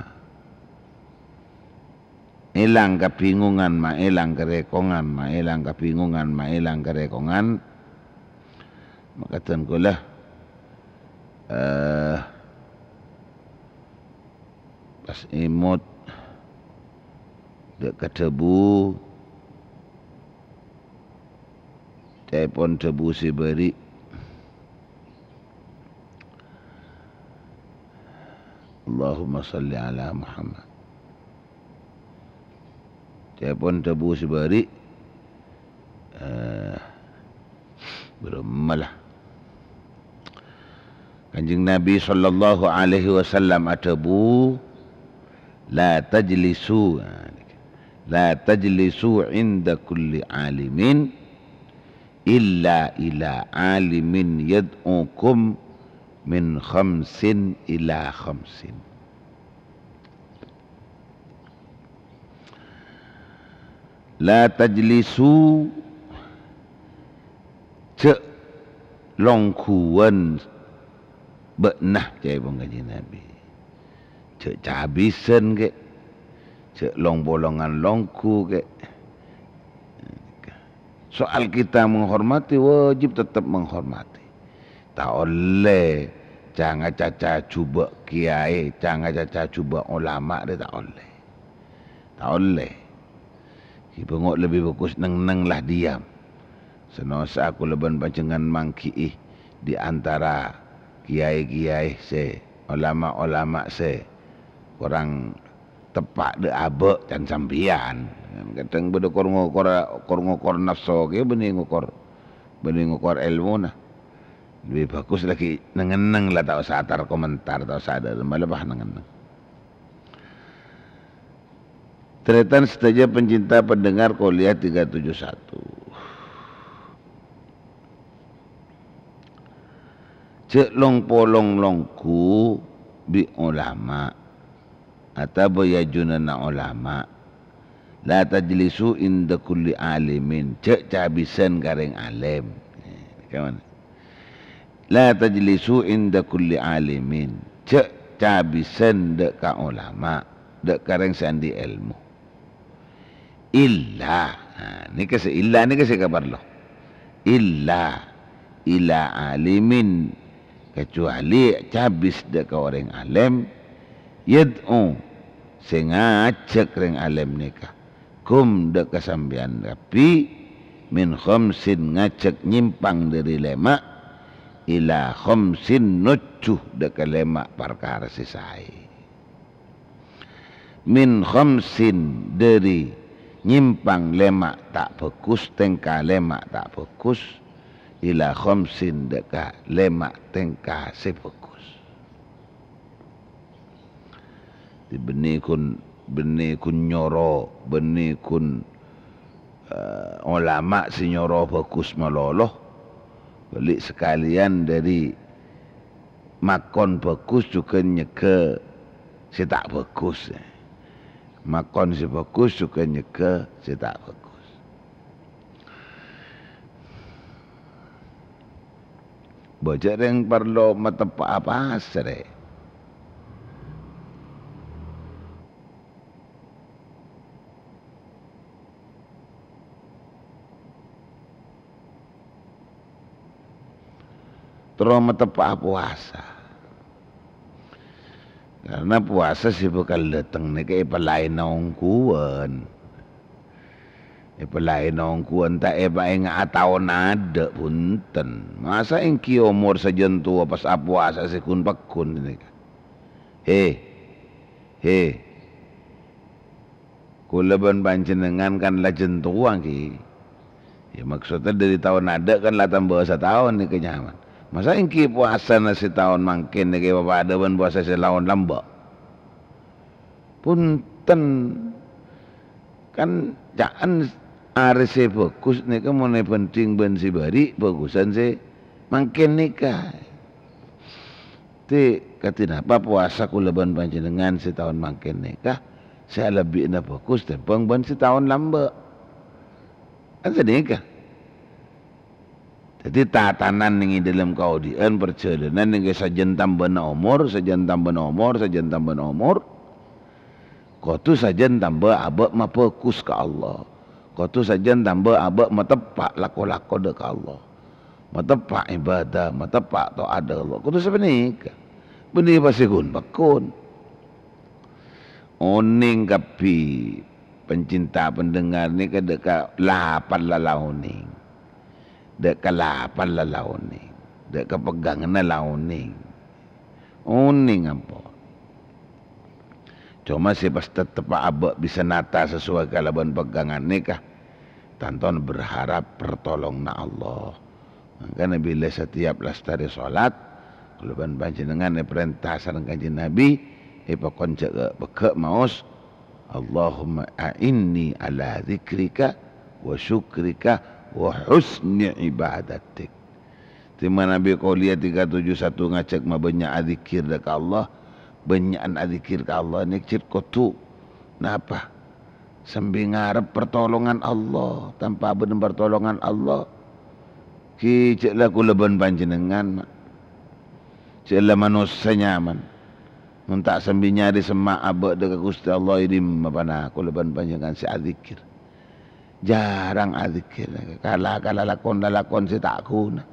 èlang kabingungan, maèlang karèkongan, maèlang kabingungan, maèlang karèkongan. Makaddhân kaulâ, eh, pas èmot dâ' ka dhâbu, ca'èpon dhâbu sè bâri'. Allahumma shalli ala Muhammad. Ca'èpon dhâbu sè bâri', eh, bârâmma la. Kanjeng Nabi sallallahu alaihi wasallam adhâbu, "La tajlisu, la tajlisu inda kulli alimin illa ila alimin yad'ukum min khamsin ila khamsin." La tajlisu, jhâ' longghuwân bâ'na, ca'èpon Kanjeng Nabi. Jhâ' cabisân, kè. Jhâ' long-polongan longghu, kè. Soal kita menghormati, wajib tetep menghormati. Ta' ollè ca-ngacaca jhubâ' kiyaè, ca-ngacaca jhubâ' olama rè ta' ollè. Ta' ollè. Ghi bângo' lebbi bhâghus neng-enneng la diam. Sanaossa kaulâ bân panjhennengngan mangghi'i di antara kiyaè-kiyaè sè, olama-olama sè korang teppa' dâ' abâ' can sampèyan. Kadhâng bâdâ kor-ngokor, kor-ngokor nafso kè bânnè ngokor, bânnè ngokor èlmona. Lebbi bhâghus la ghi' neng-enneng la, ta' osa atar komentar, ta' osa adâ', mala bâ neng-enneng. Tarètan sadhâjâ pencinta pendengar Qouliyah tiga tujuh satu. Jhâ' long-polong longghu bi' olama, otabâ è ajunanna olama. La tajlisu inda kulli alimin, jhâ' cabisân ka rèng alim. Kaman. "La tajlisu inda kulli alimin." Jhâ' cabisân dâ' ka olama, dâ' ka rèng sè andi' èlmo. Illa, nah, nèka sè illa nèka sè kaparlo. Illa ila alimin, kacuali cabis dâ' ka orèng alèm, yad'u, sè ngajhâk rèng alèm nèka, kum dâ' ka sampèyan kabbhi, min khamsin, ngajhâk nyèmpang dâri lèma', ila khamsin, nojjhu dâ' ka lèma' parkara sè saè. Min khamsin, dâri nyèmpang lèma' ta' bhâghus, tèngka lèma' ta' bhâghus, ila khamsin, dâ' ka lèma' tèngka sè bhâghus. Bânnè ghun, bânnè ghun nyoro, bânnè ghun, eh, olama sè nyoro bhâghus malolo, bâli' sakalèyan dâri makon bhâghus jhughân nyegghâ sè ta' bhâghus. Makon sè bhâghus jhughân nyegghâ sè ta' bhâghus. Bâjâ' rèng parlo mateppa'a pasarè. Terro mateppa'a powasa. Karna powasa sè bhâkal dâteng nèka èpalaèna ongghuwân. Èpalaèna ongghuwân, ta' èpaènga'a taon adâ', bhunten. Masa èngghi omor sajân towa pas apowasa sè ghun-pagghun nèka? He, he. Kaulâ bân panjhennengngan kan la jhân towa, ghi. Ya, maksodda dhâri taon adâ' kan la tambâ sataon nèka nyaman. Masa èngghi powasana sè taon mangkèn nèka èpapadâ bân powasa sè taon lambâ'? Bhunten. Kan ca'en arè sè bhâghus nèka mon èbhândhing bân sè bâri', bhâghusân sè mangkèn nèka. Dhâddhi, kadhi napa powasa kaulâ bân panjhennengngan sè taon mangkèn nèka sè alebbi'na bhâghus tèmbhâng bân sè taon lambâ'? Kan sanèka. Dhâddhi, tatanan nèng è dhâlem kaodi'ân parjhâlânan nèng sajân tambâna omor, sajân tambâna omor, sajân tambâna omor, kodhu sajân tambâ abâ' mabhâghus ka Allah. Kodhu sajân tambâ abâ' mateppa' lako-lako dhâ' ka Allah. Mateppa' ibadah, mateppa' ta'at dhâ' ka Allah. Kodhu sapanèka. Bânnè pas sè ghun-pagghun. Onèng kabbhi, pencinta pendengar nèka dhâ' ka lapar la la onèng. Dhâ' ka lapar la la onèng. Dhâ' ka pegghânganna la onèng. Onèng ampon. Coma sè pas tetteppa abâ' bisa nata sesuai kalabân pegghângan nèka, tantona berharap pertolonganna Allah. Mangkana bilâ setiap lastarè sholat, kaulâ bân panjhennengngan èparènta sareng Kanjeng Nabi, èpakon jhâ' pegghâ' maos, "Allahumma a'inni ala dzikrika wa syukrika wa husni ibadatik." Dhimma Nabi Qouliyah tiga tujuh satu ngajhâk mabânnya' adzikir dhâ' ka Allah, bânnya'an adzikir ka Allah nèka jhât kodhu napa? Sambi ngarep pertolongan Allah, tanpa bâdâ pertolongan Allah, ghi jhâ' la kaulâ bân panjhennengngan, ma'. Jhâ' la manossa nyaman. Mon ta' sambi nyarè semma' abâ' dhâ' ka Ghustè Allah, è dimma pana kaulâ bân panjhennengngan sè adzikir. Jhârâng adzikir, kala ka lalakon-lalakon sè ta' ghuna.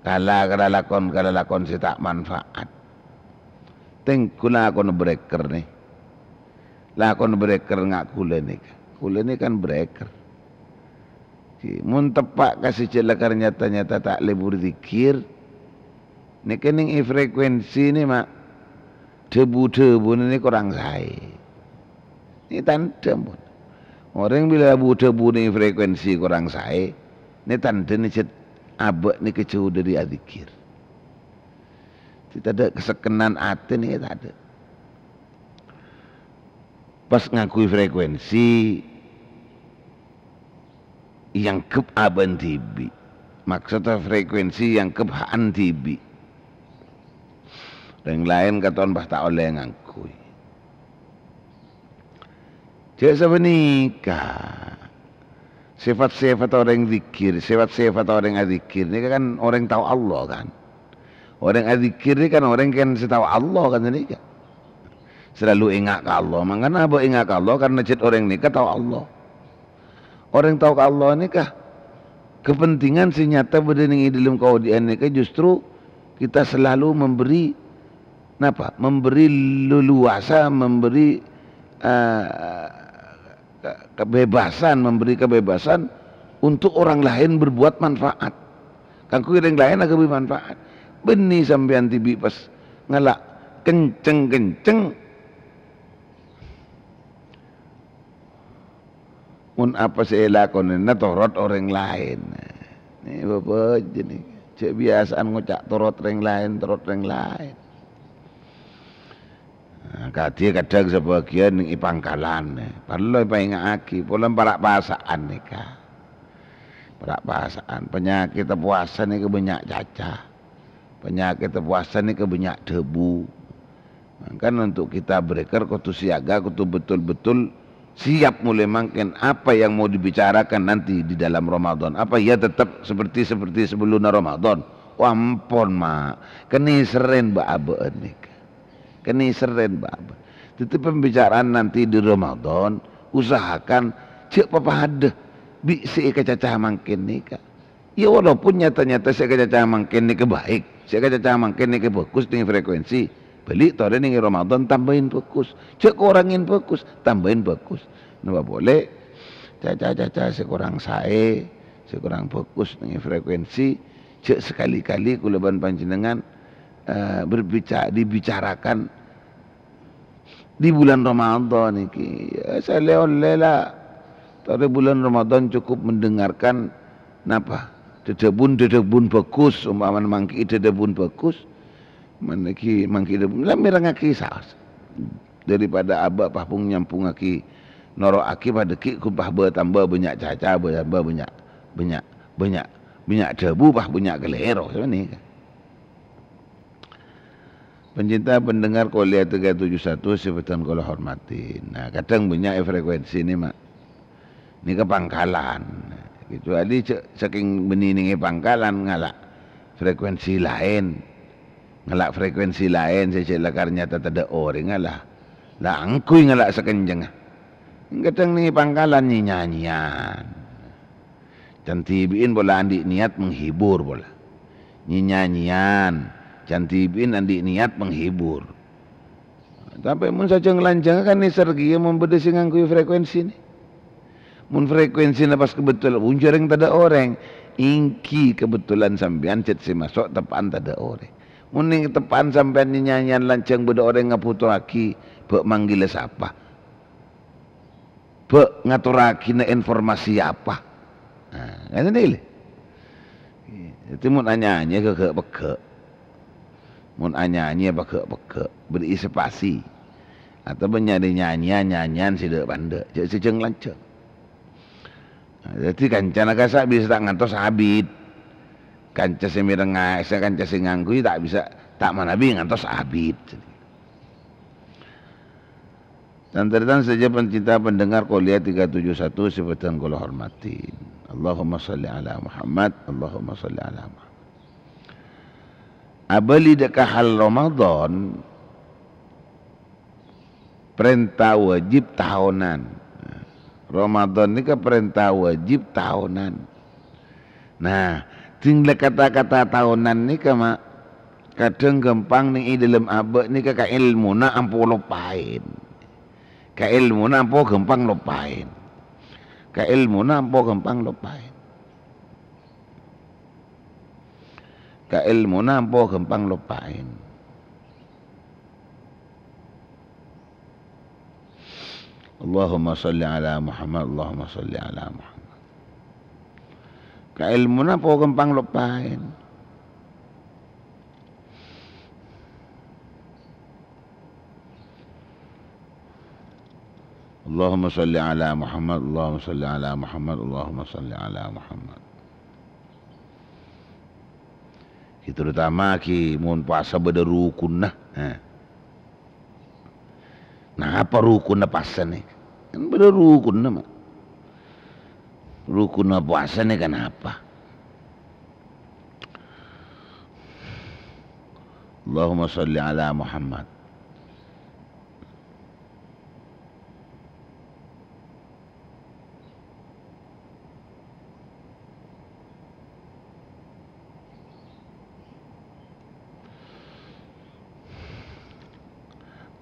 Kala ka lalakon, ka lalakon sè ta' manfaat. Tèngghu lakona breker nè. Lakona breker nga' kaulâ nèka. Kaulâ nèka kan breker. Mon teppa' ka sè jhâ' la karna nyata-nyata ta' lebur dzikir, nèka nèng è frekuensi nè, ma'. Dhâbu-dhâbuna nè korang saè. Nè tandhâ, ampon. Orèng bilâ bu-dhâbuna frekuensi korang saè, nè tandhâna jhât abâ' nèka jhâu dhâri adzikir. Dhâddhi tadâ' kasekkenan atè nè tadâ'. Pas ngangghuy frekuensi, èangghep abâ'na dhibi'. Maksodda frekuensi èangghep ha'an dhibi'. Rèng laèn katon pas ta' ollè ngangghuy. Jhâ' sapanèka. Sèfat-sèfat orèng dzikir, sèfat-sèfat orèng adzikir nèka kan orèng tao Allah, kan. Orèng adzikkèr nèka kan orèng kan sè tao Allah kan nèka. Selalu enga' ka Allah. Mangkana abâ' enga' ka Allah karena cè' orèng nèka tao Allah. Orèng tao ka Allah nèka, kepentingan sè nyata bâdâ nèng è dâlem kaodi'ân nèka justru kita selalu memberi, napa? Memberi leluasa, memberi, eh, ke-, kebebasan, memberi kebebasan untuk orang lain berbuat manfaat. Kaangghuy orèng laèn aghâbây manfaat. Bânnè sampèyan dhibi' pas ngala' kenceng-kenceng. Mon apa sè èlakonana torot orèng laèn. Nè, Bapak, jâ' nè, jâ' biyasa'an ngoca' torot orèng laèn, torot orèng laèn. Nah, kadhi kadhâng sabâgiyân nèng è pangkalan, nè. Parlo èpaènga'aghi, polana para' pasa'an nèka. Para' pasa'an, panyakèdhâ powasa nèka bânnya' caca. Panyakèdhâ powasa nèka bânnya' dhâbu. Mangkana untuk kita berekar kodhu siaga, kodhu betul-betul siap mulai mangkèn apa yang mau dibicarakan nanti di dalam Ramadan. Apa ya tetap seperti, seperti sebelumnya Ramadan? Wah, ampon, Ma'. Kanèserrèn bâ'-abâ'ân nèka. Kanèserrèn bâ'-abâ'ân. Dhâddhi pembicaraan nanti di Ramadan, usahakan jâ' papadâ bi' sè èkacaca mangkèn nèka. Ya, walaupun nyata-nyata sè èkacaca mangkèn nèka baik, sè èkacaca mangkèn nèka bagus nèng frekuensi, bâli' torè nèng Ramadan tambâi bagus. Jâ' korangè bagus, tambâi bagus. Napa polè? Caca-caca sè korang saè, sè korang bagus nèng frekuensi, jâ' sakali-kali kaulâ bân panjhennengan, eh, berbica-, dibicarakan di bulan Ramadan iki. Ya, sè ollè-ollè la. Torè bulan Ramadan cukup mendengarkan, napa? Dhâdhâbun-dhâdhâbun bagus, ompamana mangkèn dhâdhâbun bagus. Mangkèn, mangkèn dhâdhâbun, la mèrengngaghi saos. Daripada abâ' pas pong nyambhungngaghi, noro'aghi padâ ghi' ghun pas bâ-, tambâ bânnya' caca, bâ-, tambâ bânnya', bânnya', bânnya', bânnya' dhâbu pas bânnya' kalèro, sapanèka. Pencinta pendengar Kolia tiga tujuh satu sè bhâdhân kaulâ hormati. Nah, kadhâng bânnya' è frekuensi nè, Ma'. Nèka pangkalan. Kecuali ce-, sakèng bânnè nèng è pangkalan ngala' frekuensi laèn. Ngala' frekuensi laèn sè cè' lakar nyata tadâ' orèngnga la. La angghuy ngala' sakencengnga. Kadhâng nèng è pangkalan nyanyi-nyanyian. Can dhibi'in pola andi' niat menghibur pola. Nyanyi-nyanyian, can dhibi'in andi' niat menghibur. Tapè mon sajâng lanjhângnga kan nèser kèya mon bâdâ sè ngangghuy frekuensina. Mon frekuensina pas kebetulan, "Wong jhâreng tadâ' orèng," èngghi kebetulan sampèyan cè' sè maso' teppa'an tadâ' orèng. Mon nèng teppa'an sampèyan nyanyi-nyanyian lanjhâng bâdâ orèng ngabhutoaghi, bâ' manggila sapa? Bâ' ngatorraghina informasi apa? Nah, kan ini lè. Dhâddhi mon anyanyi ghâ'-ghâ' pegghâ'. Mon anyanyi pegghâ'-pegghâ', beri spasi. Atabâ nyarè nyanyian-nyanyian sè dâ'-pandâ', jhâ' sè jâng-lanjhâng. Nah, dhâddhi kancana kassa' bisa ta' ngantos abit. Kanca sè mèreng nga-, sè kanca sè ngangghuy ta' bisa ta' manabi ngantos abit. Tan-tarètan sadhâjâ pencinta pendengar Kolia tiga tujuh satu sè bhâdhân kaulâ hormati. Allahumma shalli ala Muhammad, Allahumma shalli ala Muhammad. Abâli dâ' ka hal Ramadan, parènta wajib taonan. Ramadan nèka parènta wajib taonan. Nah, dhing la kata-kata taonan nèka, Ma', kadhâng ghâmpang nèng è dâlem abâ' nèka ka èlmona ampo loppaèn. Ka èlmona ampo ghâmpang loppaèn. Ka èlmona ampo ghâmpang loppaèn. Ka èlmona ampo ghâmpang loppaèn. Allahumma shalli ala Muhammad, Allahumma shalli ala Muhammad. Ka èlmona ampo ghâmpang loppaèn. Allahumma shalli ala Muhammad, Allahumma shalli ala Muhammad, Allahumma shalli ala Muhammad. Ghi terutama ghi mon pasa bâdâ rukunna. Nah. Napa rukunna pasa nè? Kan bâdâ rukunna, Ma'. Rukunna pasa nè kan apa? Allahumma shalli ala Muhammad.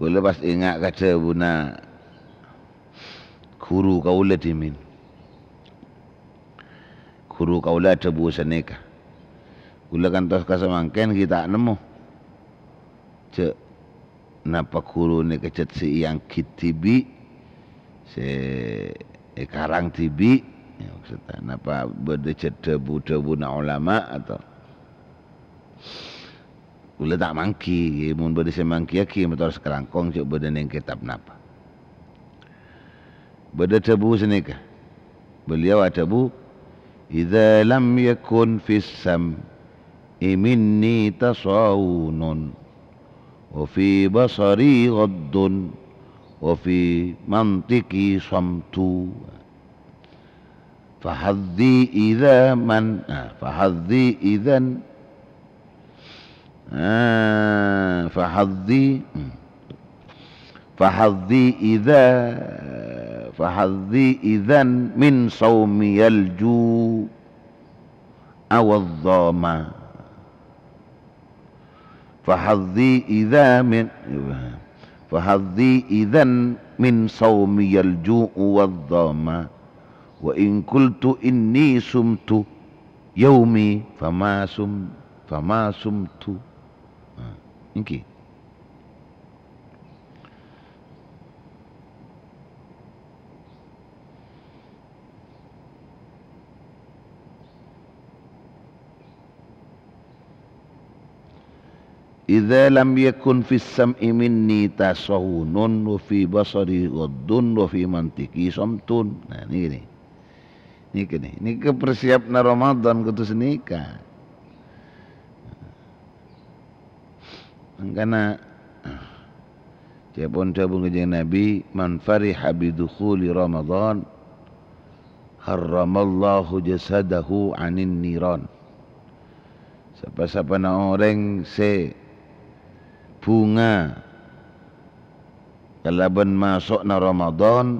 Kaulâ pas enga' ka dhâbuna ghuru kaulâ dhimèn. Ghuru kaulâ adhâbu sanèka. Kaulâ kantos ka samangkèn ghi' ta' nemmo. Jhâ' napa ghuru nèka jhât sè èanggit dhibi', sè èkarang dhibi'? Ya, maksudnya, napa bâdâ jhât dhâbu-dhâbuna ulama atau? Kaulâ ta' mangghi, mon bâdâ sè manggiyâghi, mator sakalangkong jhâ' bâdâ neng kètab napa. Bâdâ dhâbu sanèka. Beliau adhâbu, "Idza lam yakun fis sam'i minni tasawunun, wa fi basari ghaddun, wa fi mantiqi shamtu." Fahadzi idza man, ah, fahadzi idzan, ah, fahadzi, hmm. Fahadzi idza, fahadzi idzan min shaumiyal ju'a wadh dhama. Fahadzi idza min, fahadzi idzan min shaumiyal ju'u wadh dhama. Wa in qultu inni sumtu yaumi fama sum-, fama sumtu. Nah, ènggi. "Idza lam yakun fis sam'i minni tasawunun, wa fi basari ghaddun, wa fi mantiqi shamtun." Nah, nèka, nèka. Nèka, nèka. Nèka persiapna Ramadan kodhu sanèka. Mangkana, ca'èpon dhâbu Kanjeng Nabi, "Man fariha bi dukhuli Ramadan, harramallahu jasadahu 'anin niran." Sapa-sapana orèng sè bhunga kalabân maso'na Ramadan,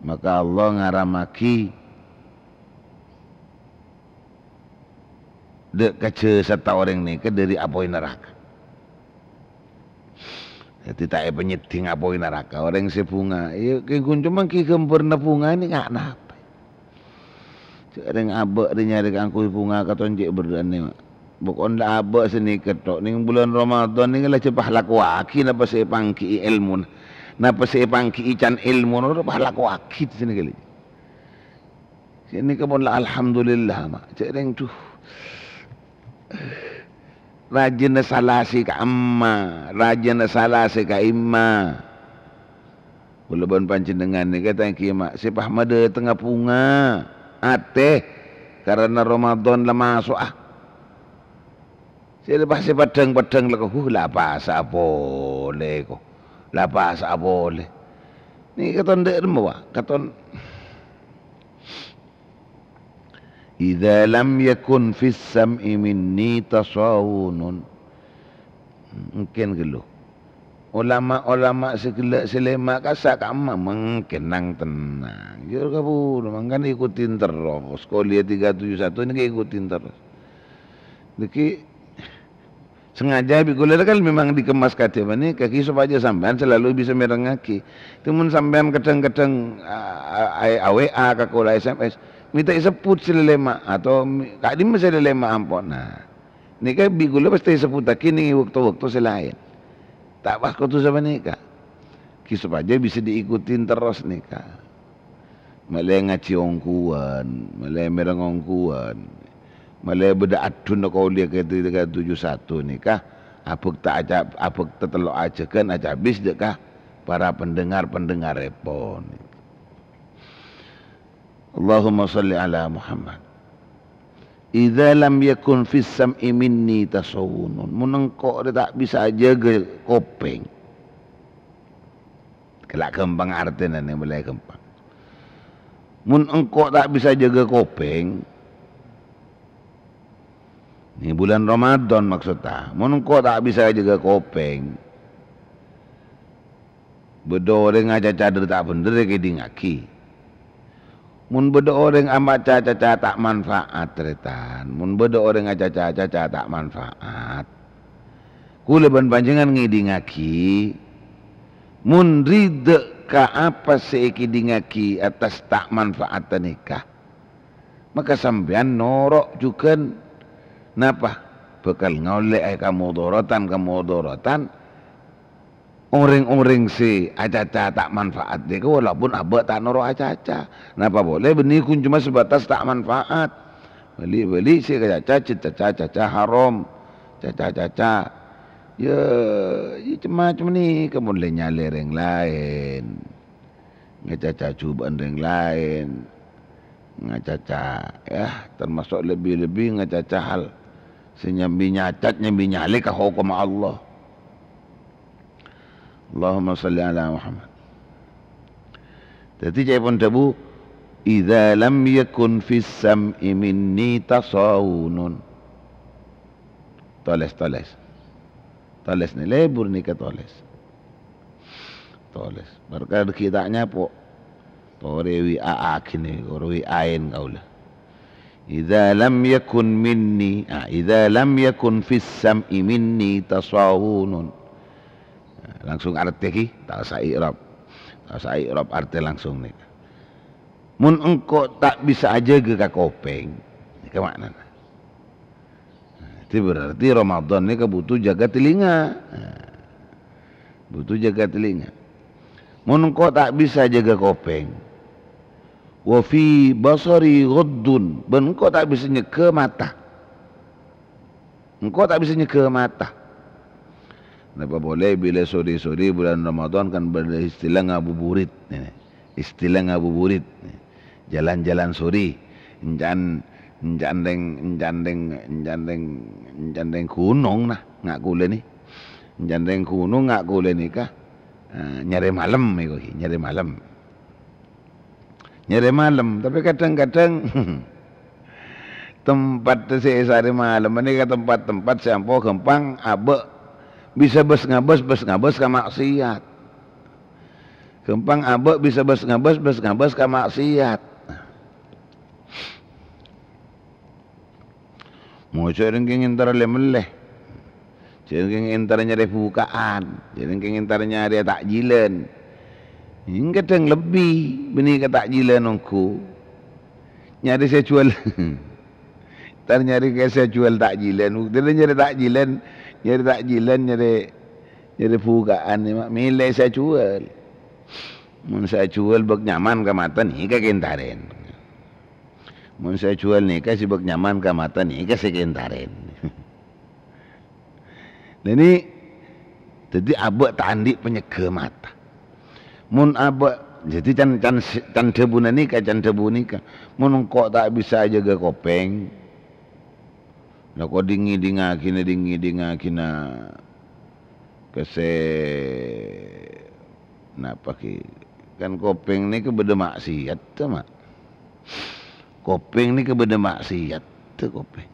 maka Allah ngaramaghi dâ' ka jasadda orèng nèka dâri apoy naraka. Dhâddhi ta' èpanyèddhing apoy naraka. Orèng sè bhunga, iyâ, kèng ghun coma ghi ghâmbhârna bhunga nèka napa? Jhâ' rèng abâ' rè nyarè kaangghuy bhunga katon cè' berrâ'na, Ma'. Pokokna la abâ' sanèka tok. Nèng bulân Ramadan nèka la jhâ' pas lakowaghi napa sè èpangghi'i èlmona. Napa sè èpangghi'i can èlmona, pas lakowaghi sanèka la. Sanèka pon la alhamdulillah, Ma'. Jhâ' rèng, dhu. Rajâna sala sè ka'imma, rajâna sala sè ka'imma. Kaulâ bân panjhennengngan nèka ta' ènggi, Ma', sè pas madâtengnga bhunga atè karana Ramadan la maso'a. Sè pas sè peddhâng-peddhâng la, huh, la pasa'a polè, ko. La pasa'a polè. Nèka katon dâ' remma, Wa'? Katon "Idza lam yakun fis sam'i minni tasawunun." Mungkin ghâllu. Ulama-ulama sè ghellâ' sè lèma' kassa' ka'imma, mungkin nang-tennang. Jhâ' kaburu, mangkana ikutin terros. Kolè tiga tujuh satu nèka ikutin terros. Nèka Sengaja bi' kaulâ kan memang dikemas kadhi panèka, ghi, sopajâ sampèyan selalu bisa mèrengngaghi. Dhimèn sampèyan kadhâng-kadhâng, a, a, a, W A ka kaulâ, S M S, mènta èsebbhut sè lèma' atau mi-, ka'dimma sè lèma' ampon. Nah, nèka bi' kaulâ pastè èsebbhuttaghi nèng è bâkto-bâkto sè laèn. Ta' pas kodhu sapanèka. Ghi, sopajâ bisa diikutin terros nèka. Malè ngajhi ongghuwân, malè mèreng ongghuwân, malè bâdâ adhuna kolè ka tiga tujuh satu nèka, abhâkta aca-, abhâkta tello' ajâgân acabis dâ' ka para pendengar-pendengarèpon. Allahumma shalli ala Muhammad. "Idza lam yakun fis sam'i minni tasawunun." Mon engko' rè ta' bisa ajâgâ kopèng. Ghellâ' ghâmpang artèna nè, malè ghâmpang. Mon engko' ta' bisa jâgâ kopèng, Nè, bulân Ramadan maksodda. Mon engko' ta' bisa jâgâ kopèng, bâdâ orèng acaca dhâri ta' bhendher èkèdingngaghi. Mon bâdâ orèng amaca acaca ta' manfaat, tarètan. Mon bâdâ orèng acaca acaca ta' manfaat, kaulâ bân panjhennengngan ngèdingngaghi, mon ridhâ ka apa sè èkèdingngaghi attas ta' manfaat nèka, maka sampèyan noro' jhughân. Napa? Bhâkal ngaollè kamodaratan-kamodaratan orèng-orèng sè acaca ta' manfaat nèka, walaupun abâ' ta' noro' acaca. Napa polè bânnè ghun coma sebatas ta' manfaat. Bâli'-bâli' sè acaca, caca-caca haram. Caca-caca. Ya, ya cem-macem nèka mon lè-nyalè rèng laèn. Ngacaca jhubâ'ân rèng laèn, ngacaca, ya, tamaso' lebbi-lebbi ngacaca hal sè nyambi nyacat, nyambi nyalè ka hokomma Allah. Allahumma shalli ala Muhammad. Dhâddhi, ca'èpon dhâbu, "Idza lam yakun fis sam'i minni tasawunun." Tolès, tolès. Tolès nè, lebur nèka tolès. Tolès. Parkara ghi' ta' nyapo'. Torè W A aghini, torè W A-èn kaulâ. "Idza lam yakun minni, ah, idza lam yakun fis sam'i minni tasawunun." Nah, langsung artè ghi, ta' osa i'rab. Ta' osa i'rab artè langsung nèka. Mon engko' ta' bisa ajâgâ ka kopèng, nèka ma'nana. Nah, itu berarti Ramadan nèka butuh jâgâ telinga. Nah, butuh jâgâ telinga. Mon engko' ta' bisa jâgâ kopèng, wa fi basari ghaddun, bân engko' ta' bisa nyegghâ mata. Engko' ta' bisa nyegghâ mata. Napa polè bilâ sori-sori bulân Ramadan kan bâdâ istilah ngabuburit. Istilah ngabuburit. Jhâlân-jhâlân sori. Ènca'an, ènca'an rèng, ènca'an rèng, ènca'an rèng, ènca'an rèng ghunong, nah, nga' kaulâ nè. Ènca'an rèng ghunong nga' kaulâ nèka, eh, nyarè malem, èko, nyarè malem. Nyarè malem, tapè kadhâng-kadhâng tempat sè èsarè malem nèka tempat-tempat sè ampo ghâmpang abâ' bisa bâs-ngabâs, bâs-ngabâs ka maksiat. Ghâmpang abâ' bisa bâs-ngabâs, bâs-ngabâs ka maksiat. Mo jhâ' rèng kèng entar lè-mellè. Jhâ' rèng kèng entar nyarè buka'an. Jhâ' rèng kèng entar nyarè takjilan. Èngkèdhâng lebbi bânnè ka takjilan ongghu. Nyarè sè juwâl. Entar nyarè ka sè juwâl takjilan. Buktèna nyarè takjilan, nyarè takjilan, nyarè, nyarè buka'an, mèlè sè juwâl. Mon sè juwâl bâk nyaman ka mata nèka kèntarèn. Mon sè juwâl nèka sè bâk nyaman ka mata nèka sè kèntarèn. Lah nè, dhâddhi abâ' ta' andi' panyegghâ mata. Mon abâ', dhâddhi can, can, can dhâbuna nèka, can dhâbu nèka, mon engko' ta' bisa ajâgâ kopèng, lako dingngè-dingngaghina, dingngè-dingngaghina ka sè napa ghi? Kan kopèng nèka bâdâ maksiat, Ma'. Kopèng nèka bâdâ maksiat, kopèng.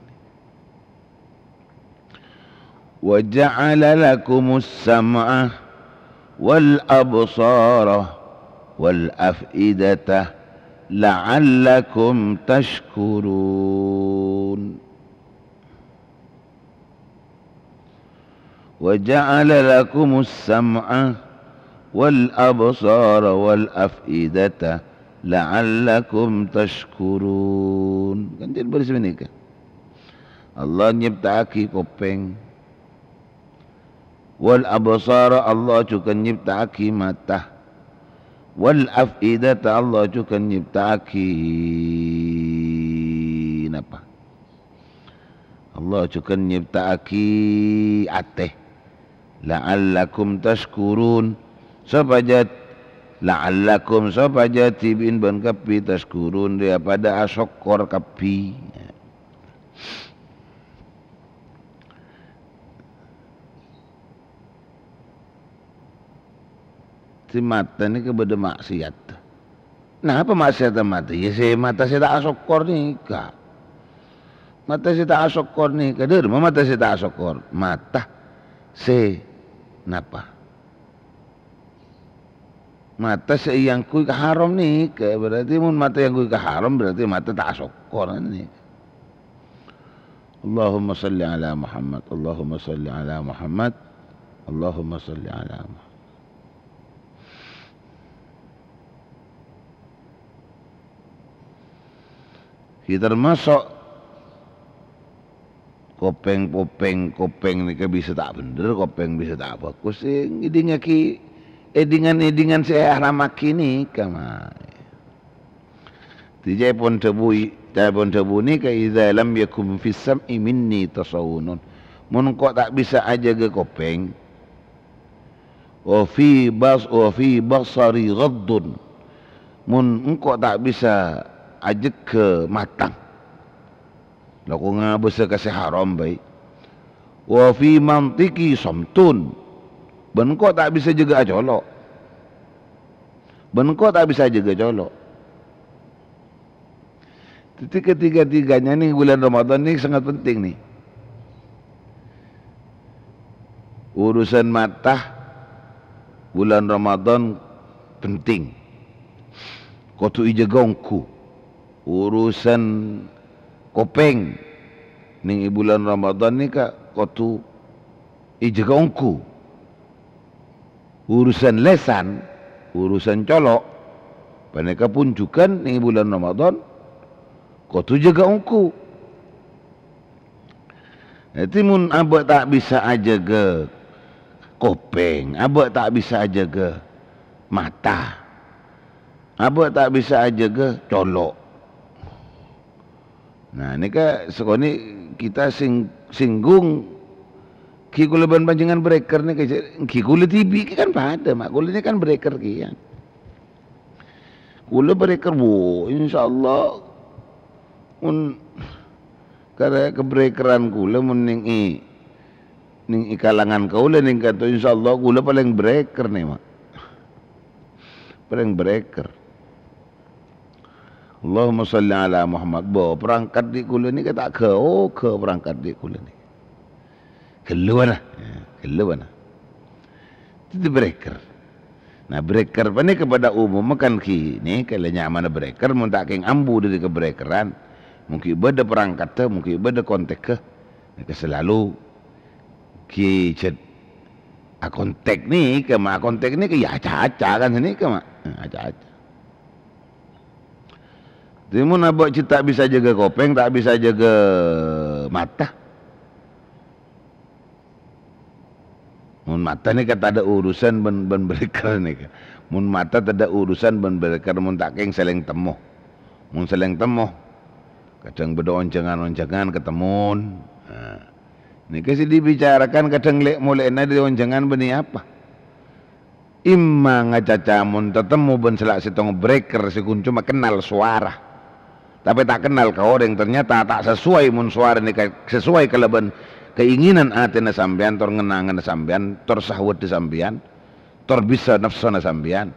"Wa ja'ala lakumus sam'a wal absara wal af'idata la'allakum tashkurun." "Wa ja'ala lakumus sam'a wal absara wal af'idata la'allakum tashkurun." Kan jadi baris menika. Allah nyipta'aghi kopèng. "Wal absara", Allah jhughân nyipta'aghi mata. "Wal af'idata", Allah jhughân nyipta'aghi napa? Allah jhughân nyipta'aghi atè. "La'allakum tashkurun", sopajâ, "la'allakum", sopajâ dhibi'in bân kabbhi, "tashkurun", dhâ-, padâ asokkor kabbhi. Sè mata nèka bâdâ maksiat. Napa maksiatta mata? Ya, sè mata sè ta' asokkor nèka. Mata sè ta' asokkor nèka, dhârâmma mata sè ta' asokkor? Mata sè napa? Mata sè èangghuy ka haram nèka, berarti mon mata èangghuy ka haram, berarti mata ta' asokkor nèka. Allahumma shalli ala Muhammad, Allahumma shalli ala Muhammad, Allahumma shalli ala Muhammad. Ghi' tamaso' kopèng-kopèng, kopèng nèka bisa ta' bhendher, kopèng bisa ta' bhâghus, sè ngèdingngaghi èdingan-èdingan sè èharamaghi nèka, ma'. Dhâddhi ca'èpon dhâbu, ca'èpon dhâbu nèka, "Idza lam yakun fis sam'i minni tasawwunun." Mon engko' ta' bisa ajâgâ kopèng, "Wa fi bas-, wa fi basari ghaddun." Mon engko' ta' bisa ajâgâ mata, lako ngabâsa ka sè haram bhâi. "Wa fi mantiqi samtun." Bân engko' ta' bisa jâgâ acolo'. Bân engko' ta' bisa jâgâ colo'. Dhâddhi ketiga-tiganya nèng bulân Ramadan nèng sangat penting nèng. Urusan mata bulân Ramadan penting. Kodhu èjâgâ ongghu. Urusan kopèng nèng è bulân Ramadan nèka kodhu èjâgâ ongghu. Urusan lèsan, urusan colo', panèka pon jhughân nèng bulân Ramadan, kodhu jâgâ ongghu. Dhâddhi, mon abâ' ta' bisa ajâgâ kopèng, abâ' ta' bisa ajâgâ mata, abâ' ta' bisa ajâgâ colo', Nah, nèka sakonè' kita sing-, singgung, ghi' kaulâ bân panjhennengngan breker nèka, ghi' kaulâ dhibi' kan padâ, ma' kaulâ nèka kan breker kèya. Kaulâ breker, wo, insyaallah, mon karè kabrekeran kaulâ mon nèng è, nèng è kalangan kaulâ nèng ka'dinto, insyaallah kaulâ palèng breker nè, ma'. Palèng breker. Allahumma shalli ala Muhammad. Bo, perangkat dhi' kaulâ nèka ta' ghâoghâ perangkat dhi' kaulâ nèka. Ghâllu bâ'na. Ya, ghâllu bâ'na. Dhâddhi breker. Nah, breker panèka pada umumma kan ghi' nèka la nyamana breker, mon ta' kèng ambu dhâri kabrekeran. Mon ghi' bâdâ perangkatta, mon ghi' bâdâ kontègghâ. Nèka salalu ghi' jhât akontèk nèka, ma' akontèk nèka ya aca-aca kan sanèka, ma'. Nah, aca-aca. Dhâddhi mon abâ' jhât ta' bisa jâgâ kopèng, ta' bisa jâgâ mata. Mon mata nèka tadâ' urusan bân, bân breker nèka. Mon mata tadâ' urusan bân breker, mon ta' kèng salèng temmo. Mon salèng temmo, kadhâng bâdâ onjhângan-onjhângan katemmon. Nah, nèka sè dibicarakan kadhâng lè'-molè'na dhâri onjhângan bânnè apa? Imma ngacaca mon tatemmo bân sala sèttong breker sè ghun coma kennal sowara, tapè ta' kennal ka orèng, ternyata ta' sesuai, mon sowara nèka sesuai kalabân keinginan atèna sampèyan, tor ngen-angenna sampèyan, tor sahwâddhâ sampèyan, tor bisa nafsona sampèyan.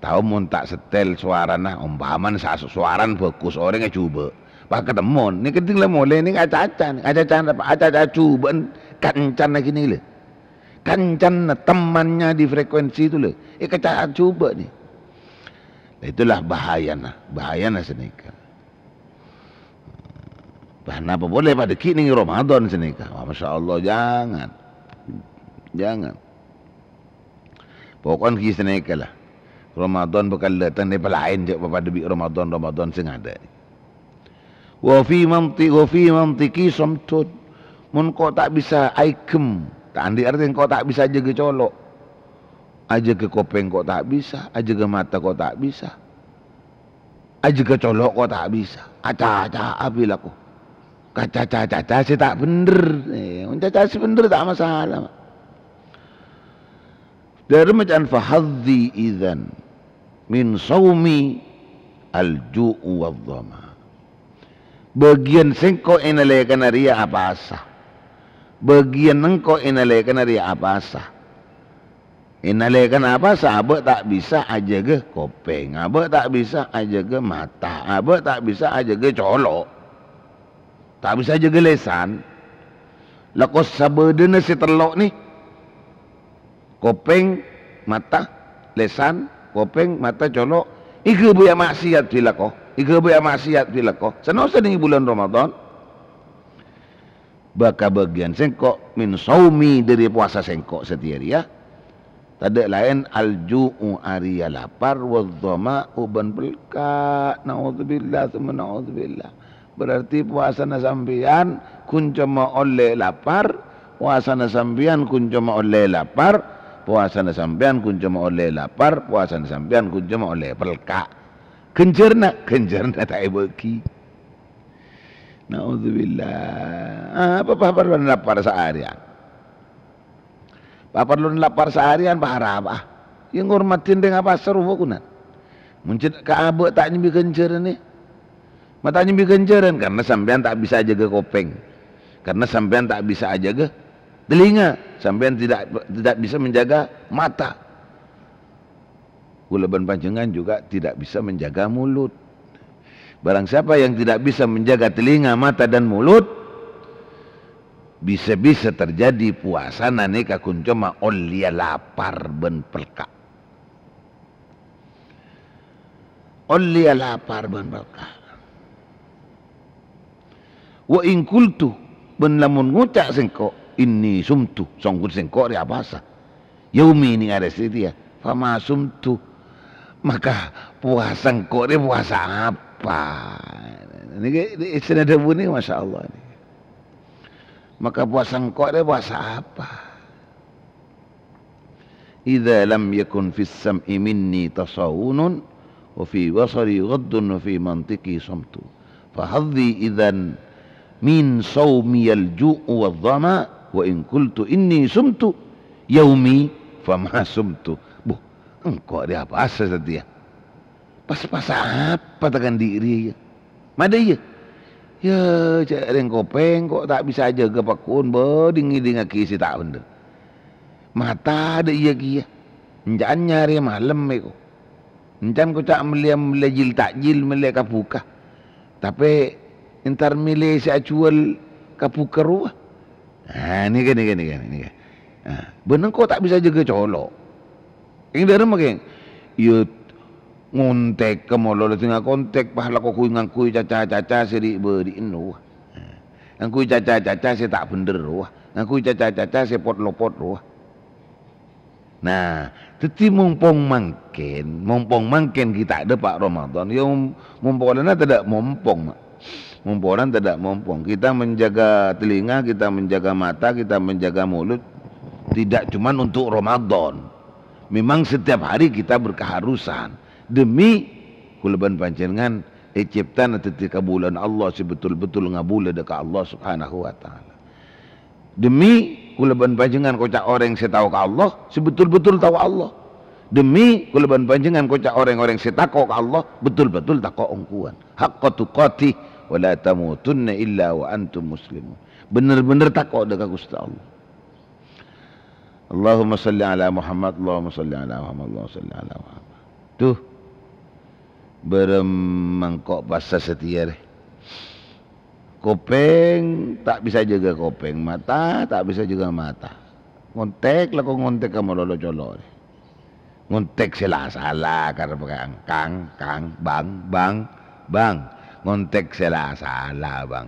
Tao mon ta' setel sowarana, ompamana sa-, sowarana bhâghus, orèng ajhubâ'. Pas katemmon, nèka dhing la molè, nèka aca-aca, aca-aca apa? Aca-aca ajhubâ'ân kancana kènè' lè. Kancana, temannya di frekuensi itu lè. Èkaca-, ajhubâ' nè. Nah, itulah bahayana, bahayana sanèka. Bah, napa polè padâ ghi' nèng Ramadan sanèka. Wah, masyaallah, jangan. Jangan. Pokokna ghi' sanèka la. Ramadan bhâkal dâteng, nèpa laèn jhâ' papadâ bi' Ramadan-Ramadan sè ngadâ'. Wa fi manti-, wa fi mantiqi samtun. Mon engko' ta' bisa aèghem, ta' andi' artè engko' ta' bisa ajâgâ colo'. Ajâgâ kopèng engko' ta' bisa, ajâgâ mata engko' ta' bisa. Ajâgâ colo' engko' ta' bisa. Aca-aca bilâ ko. Kacaca-caca sè ta' bhendher. Eh, mon caca sè bhendher ta' masalah, ma'. Dhârâmma ca'na, "Fa hadzi idzan min shaumi al-ju'u wadh-dhama." Bâgiyân sèngko' è nalèkana rèya apasa. Bâgiyân engko' è nalèkana rèya apasa. È nalèkana apasa abâ' ta' bisa ajâgâ kopèng, abâ' ta' bisa ajâgâ mata, abâ' ta' bisa ajâgâ colo'. Ta' bisa jâgâ lèsan. Lako sabâdâna sè tello' nè. Kopèng, mata, lèsan, kopèng, mata, colo'. Èghâbây maksiat bilako. Èghâbây maksiat bilako. Sè-no'ossa neng è bulân Ramadan. Bâ-kabâgiyân sèngko' min shaumi, dâri powasa sèngko' satèya rèya. Tadâ' laèn al-ju'u arèya lapar, wadh-dhama'u bân pelka'. Naudzubillah, tsumma naudzubillah. Berarti powasana sampèyan ghun coma ollè lapar, powasana sampèyan ghun coma ollè lapar, powasana sampèyan ghun coma ollè lapar, powasana sampèyan ghun coma ollè pelka'. Ghânjhârna, ghânjhârna ta' èbâghi. Naudzubillah. Apa paparlona lapar saarèyan? Paparlona lapar saarèyan, pa-, arapa? Yâ, ngormadhi rèng apasa rowa, kunan. Mon cè' ka abâ' ta' nyembi ghânjhârân, yâ. Ma' ta' nyembi ghânjhârân karena sampèyan ta' bisa ajâgâ kopèng. Karena sampèyan ta' bisa ajâgâ telinga. Sampèyan tidak, tidak bisa menjaga mata. Kaulâ bân panjhennengngan juga tidak bisa menjaga mulut. Barang siapa yang tidak bisa menjaga telinga, mata, dan mulut, bisa-bisa terjadi powasana nèka ghun coma ollèya lapar bân pelka'. Ollèya lapar bân pelka'. Wa in qultu, bân lamon ngoca' sèngko', "Inni sumtu," songghun sèngko' rè apasa. "Yaumi," nèng arè satèya, "fama sumtu." Maka powasa sèngko' rè powasa apa? Nèka, nèka istilahna dhâbu nèka, masyaallah, nèka. Maka powasa sèngko' rè powasa apa? "Idza lam yakun fis sam'i minni tasawunun, wa fi basari ghaddun, wa fi mantiqi samtu. Fa hadzi idzan min shaumiyal ju'u wadh dhama', wa in qultu inni sumtu yaumi fama sumtu." Buh, engko' rè apasa satèya? Pas-pas apa ta' kandhi' rèya? Madâ iyâ? Yâ, cè' rèng kopèng ko' ta' bisa ajâgâ pakkun, bâ, ding-ngèdingngaghi sè ta' bhendher. Mata dâ' iyâ kèya. Enca'an nyarè malem èko. Encan koca' mellè-, mellè jil-ta'jil, mellè ka-buka. Tapè entar mellè sè ajhuwâl ka-buka rowa. Ah, nèka, nèka, nèka, nèka. Ah, bân engko' ta' bisa jâgâ colo'. Kèng dhâremma, kèng? Iyâ, ngontek ka malolo, sè ngakontek, pas lako ghuy-, ngangghuy caca-caca sè ri'-bâri'en rowa. Ngangghuy caca-caca sè ta' bhendher rowa. Ngangghuy caca-caca sè pot-lopot rowa. Nah, dhâddhi mompong mangkèn, mompong mangkèn ghi' ta' dâpa' Ramadan, ya, mom-, mompolana tadâ' mompong, Ma'. Mompolana tadâ' mompong. Kita menjaga telinga, kita menjaga mata, kita menjaga mulut, tidak cuman untuk Ramadan. Memang setiap hari kita berkeharusan. Demi kaulâ bân panjhennengngan ècèptana dhâddhi kabulâna Allah sè betul-betul ngabulâ dâ' ka Allah Subhanahu wa Ta'ala. Demi kaulâ bân panjhennengngan koca' orèng sè tao ka Allah, sè betul-betul tao Allah. Demi kaulâ bân panjhennengngan koca' orèng-orèng sè tako' ka Allah, betul-betul tako' ongghuwân. Haqqa tuqatih, wa la tamutunna illa wa antum muslimun. Bener-bener tako' dâ' ka Ghustè Allah. Allahumma shalli ala Muhammad, Allahumma shalli ala Muhammad, Allahumma shalli ala Muhammad. Tuh, bârâmma engko' pas satèya rè. Kopèng ta' bisa jâgâ kopèng, mata ta' bisa jâgâ mata. Ngontek, lako ngontek ka malolo colo' rè. Ngontek sè la sala, karep kang, kang, kang, bang, bang, bang. Ngontek sè la sala, bang.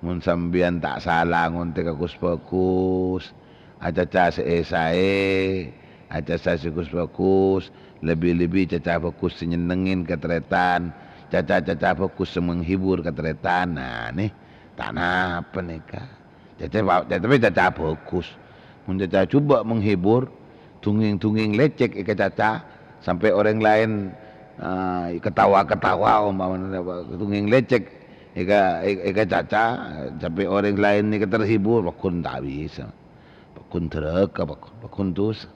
Mon sampèyan ta' sala ngontek ka ghus-bhâghus, acaca sè è-saè, acaca sè ghus-bhâghus, lebbi-lebbi caca bhâghus sè nyennengngè ka tarètan, caca-caca bhâghus sè menghibur ka tarètan. Nah, nè, ta' napa nèka. Caca, tapè caca bhâghus. Mon caca jhubâ' menghibur, dungèng-dungèng lècèk èkacaca, sampè' orèng laèn, ah, ketawa-ketawa, ompamana, dungèng lècèk èka-, èkacaca, sampè' orèng laèn nèka terhibur, pagghun ta' bisa. Pagghun dhârâka, pagghun, pagghun dhusa.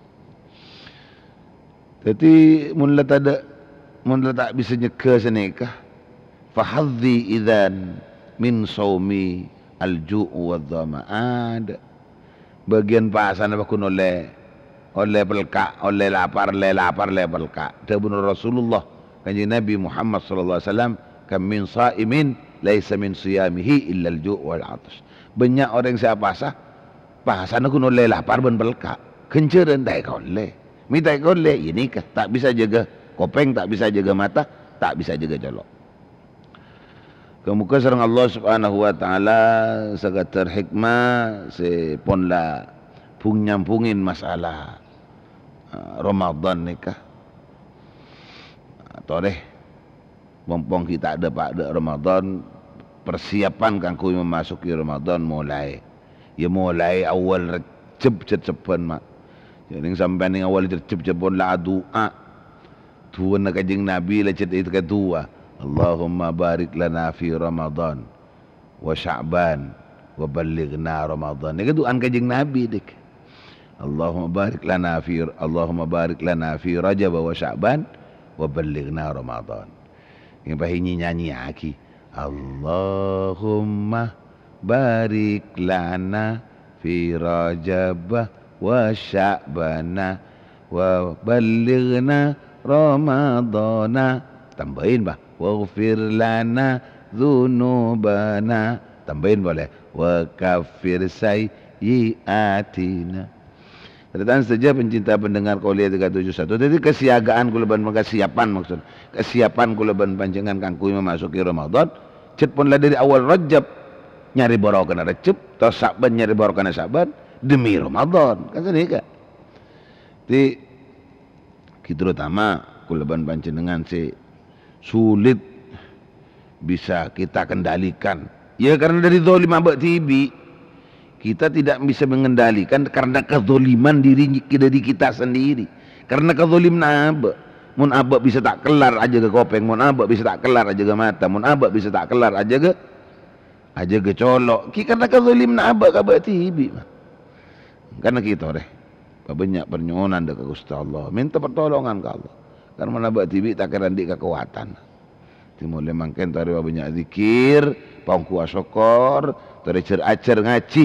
Dhâddhi, mon la tadâ', mon la ta' bisa nyegghâ sanèka, "Fa hadzi idzan min shaumi al-ju'u wadh-dhama'." Adâ'. Bâgiyân pasana pagghun ollè, ollè pelka', ollè lapar, lè lapar, lè pelka'. Dhâbuna Rasulullah, Kanjeng Nabi Muhammad sallallahu alaihi wasallam, "Kam min shaimin "Laisa min siyamihi illal ju' wal 'atash." Bânnya' orèng sè apasa, pasana ghun ollè lapar bân pelka'. Ghânjhârân ta' èkaollè. Mè' ta' èkaollè, iyâ nèka, ta' bisa jâgâ kopèng, ta' bisa jâgâ mata, ta' bisa jâgâ colo'. Moghâ-moghâ sareng Allah Subhanahu wa Ta'ala sakadhâr hikmah sè pon la bhung-nyambhungin masalah, eh, Ramadan nèka. Torè, mompong ghi' ta' dâ'-padâ' Ramadan, persiapan kaangghuy memasuki Ramadan molaè. Yâ molaè awwal Rejjeb jhât sebbhân, Ma'. Jhâ' nèng sampèyan nèng awwal Rejjeb jhâ' pon la adu'a. Du'âna Kanjeng Nabi la jhât èkadu'a, "Allahumma barik lana fi Ramadan wa Sya'ban wa ballighna Ramadan." Nèka du'âna Kanjeng Nabi, dik. "Allahumma barik lana fi, Allahumma barik lana fi Rajab wa Sya'ban wa ballighna Ramadan." Nèka pas ènyanyiaghi, "Allahumma barik lana fi Rajab wa Sya'bana wa ballighna Ramadana." Tambâi, Bah. "Waghfir lana dzunubana." Tambâi polè. "Wa kaffir sayyi'atina." Tarètan sadhâjâ pencinta pendengar Qauliyah tiga tujuh satu. Dhâddhi, kesiagaan kaulâ bân, kesiapan maksud, kesiapan kaulâ bân panjhennengan kaangghuy memasuki Ramadan, jhât pon la dâri awwal Rajab nyarè barokana Rajab, terros Sya'ban nyarè barokana Sya'ban, demi Ramadan. Kan sanèka. Dhâddhi, ghi' terutama kaulâ bân panjhennengan sè sulit bisa kita kendalikan. Ya, karena dari zalim abâ' dhibi'. Kita tidak bisa mengendalikan karena kezaliman diri, dari kita sendiri. Karena kezalimanna abâ'. Mon abâ' bisa ta' kellar ajâgâ kopèng, mon abâ' bisa ta' kellar ajâgâ mata, mon abâ' bisa ta' kellar ajâgâ, ajâgâ colo'. Ghi karena kezalimanna abâ' ka abâ' dhibi', Ma'. Karena kita, rè, pabânnya' parnyo'onan dâ' ka Ghustè Allah. Mènta pertolongan ka Allah. Karena mon abâ' dhibi' ta' kèra andi' kakowadhân. Dhâddhi, molaè mangkèn torè pabânnya' dzikir, paongghu asokkor, torè jhâr-ajhâr ngajhi,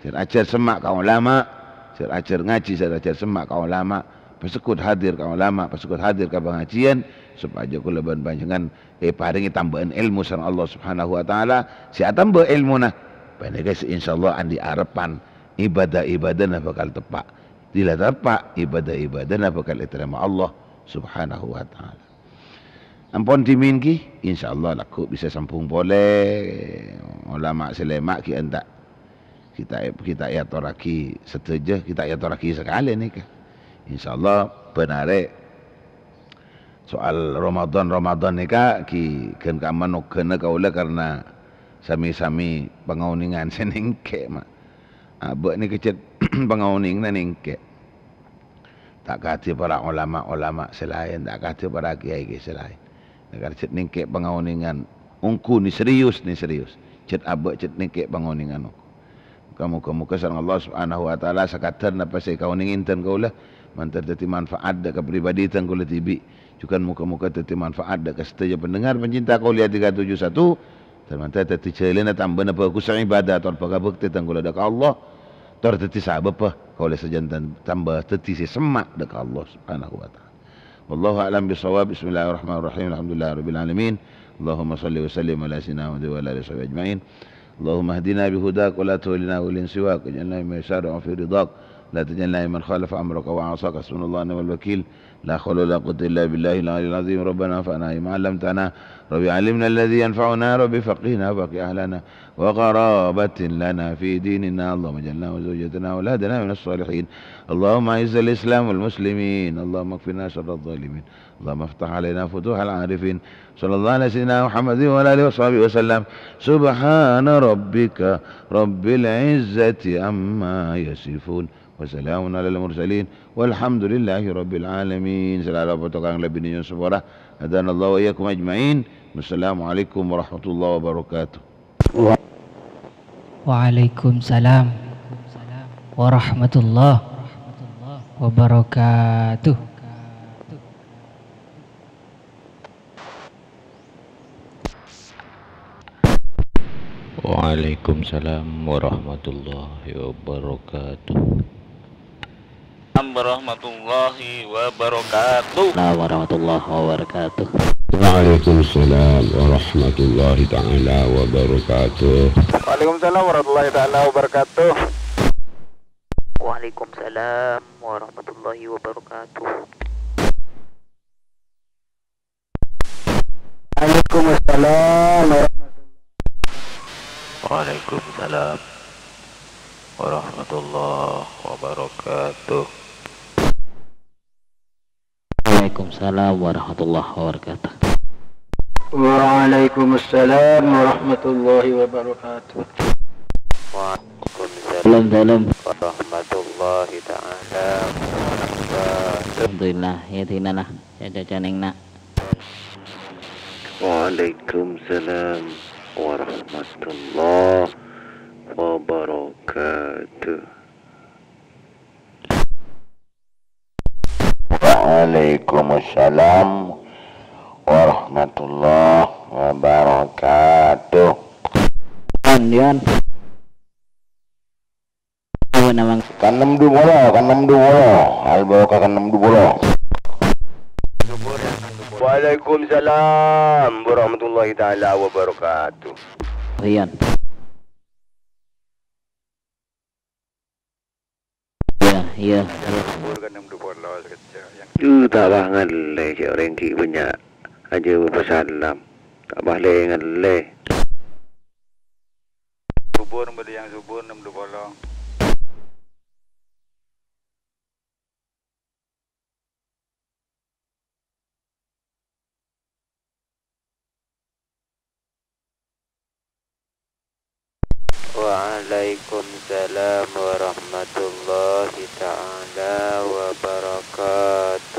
jhâr-ajhâr semma' ka ulama, jhâr-ajhâr ngajhi, jhâr-ajhâr semma' ka ulama, pasekot hadir ka ulama, pasekot hadir ka pangajiyân, sopajâ kaulâ bân panjhennengan èparèngè tambâ'ân èlmo sareng Allah Subhanahu wa Ta'ala, sè atambâ èlmona, panèka sè insyaallah andi' arebbhân ibadah-ibadahna bhâkal teppa'. Dhila teppa', ibadah-ibadahna bhâkal ètarèma Allah Subhanahu wa Ta'ala. Ampon dhimèn ghi, insyaallah lagghu' bisa sambhung polè. Ulama sè lèma' ghi enta' kita, kita èatorraghi sadhâjâ, kita èatorraghi sakalè nèka. Insyaallah bân arè soal Ramadan-Ramadan nèka ghi ghân kamma nogghâna kaulâ karna sami-sami pangaonèngan sè nèngkè', Ma'. Abâ' nèka cè' pangaonènganna nèngkè'. Ta' kadhi para ulama-ulama sè laèn, ta' kadhi para kèyaè-kèyaè sè laèn. Nèka cè' nèngkè' pangaonèngan, ongghu nè serius, nè serius. Cè' abâ' cè' nèngkè' pangaonèngan ongghu. Moghâ-moghâ sareng Allah Subhanahu wa Ta'ala sakadhâr napa sè èkaonèngè dhân kaulâ, mandhâr dhâddhi manfaat dâ' ka pribadi dhân kaulâ dhibi'. Jhughân moghâ-moghâ dhâddhi manfaat dâ' ka sadhâjâ pendengar pencinta Qauliyah tiga tujuh satu, dhân mandhâr dhâddhi jhâlânna tambâna bhâghus ibadah tor bhâkal bhâktè dhân kaulâ dâ' ka Allah, tor dhâddhi sabâbbhâ kaulâ sajân tambâ dhâddhi sè semma' dâ' ka Allah Subhanahu wa Ta'ala. Wallahu a'lam bissawab. Bismillahirrahmanirrahim. Alhamdulillahirabbil alamin. Allahumma shalli wa sallim ala sayyidina Muhammad wa ala alihi washabihi ajma'in. اللهم اهدنا بهداك ولا تولنا ولي سواك، واجعلنا ممن يسارع في رضاك، لا تجعلنا ممن خالف أمرك وعصاك. حسبنا الله ونعم الوكيل. لا حول ولا قوة إلا بالله العلي العظيم. ربنا انفعنا بما علمتنا. رب علمنا الذي ينفعنا. رب فقهنا وفقه أهلنا وقرابة لنا في ديننا. اللهم اجعلنا وزوجتنا وأولادنا من الصالحين. اللهم أعز الإسلام والمسلمين. اللهم اكفنا شر الظالمين. اللهم افتح علينا فتوح العارفين. صلى الله على سيدنا محمد وعلى آله وصحبه وسلم. سبحان ربك رب العزة عما يصفون. وسلام على المرسلين. والحمد لله رب العالمين. Salawat bhâkal lebbi nyo'on sapora. هدانا الله وإياكم أجمعين. والسلام عليكم ورحمة الله وبركاته. Wa-, Waalaikumsalam warahmatullahi wabarakatuh. Waalaikumsalam warahmatullahi wabarakatuh. Warahmatullahi wabarakatuh. Nah, warahmatullahi wabarakatuh. Waalaikumsalam warahmatullahi ta'ala wabarakatuh. Waalaikumsalam warahmatullahi ta'ala wabarakatuh. Waalaikumsalam warahmatullahi wabarakatuh. Waalaikumsalam warahmatullahi. Waalaikumsalam warahmatullahi wabarakatuh. Waalaikumsalam warahmatullahi wabarakatuh. Waalaikumsalam warahmatullahi wabarakatuh. Waalaikumsalam. Salam, salam. Warahmatullahi ta'ala wabarakatuh. Alhamdulillah, ya, dina lah. Ya, caca neng, nak. Waalaikumsalam warahmatullahi wabarakatuh. Waalaikumsalam warahmatullahi wabarakatuh. Yan, yan. Apa namanya? Kan ennem dua puluh, kan ennem dua puluh. Al-Barokah kan ennem dua puluh. Waalaikumsalam warahmatullahi ta'ala wabarakatuh. Yan. Iya, iya. Ju, ta' bâ' ngallè, cè' orèng ghi' bânnya' ajâwâbhâ salam. Ta' bâ' lè ngallè. Subur, bâdâ yang subur, ennem dua puluh. Waalaikumsalam warahmatullahi ta'ala wabarakatuh.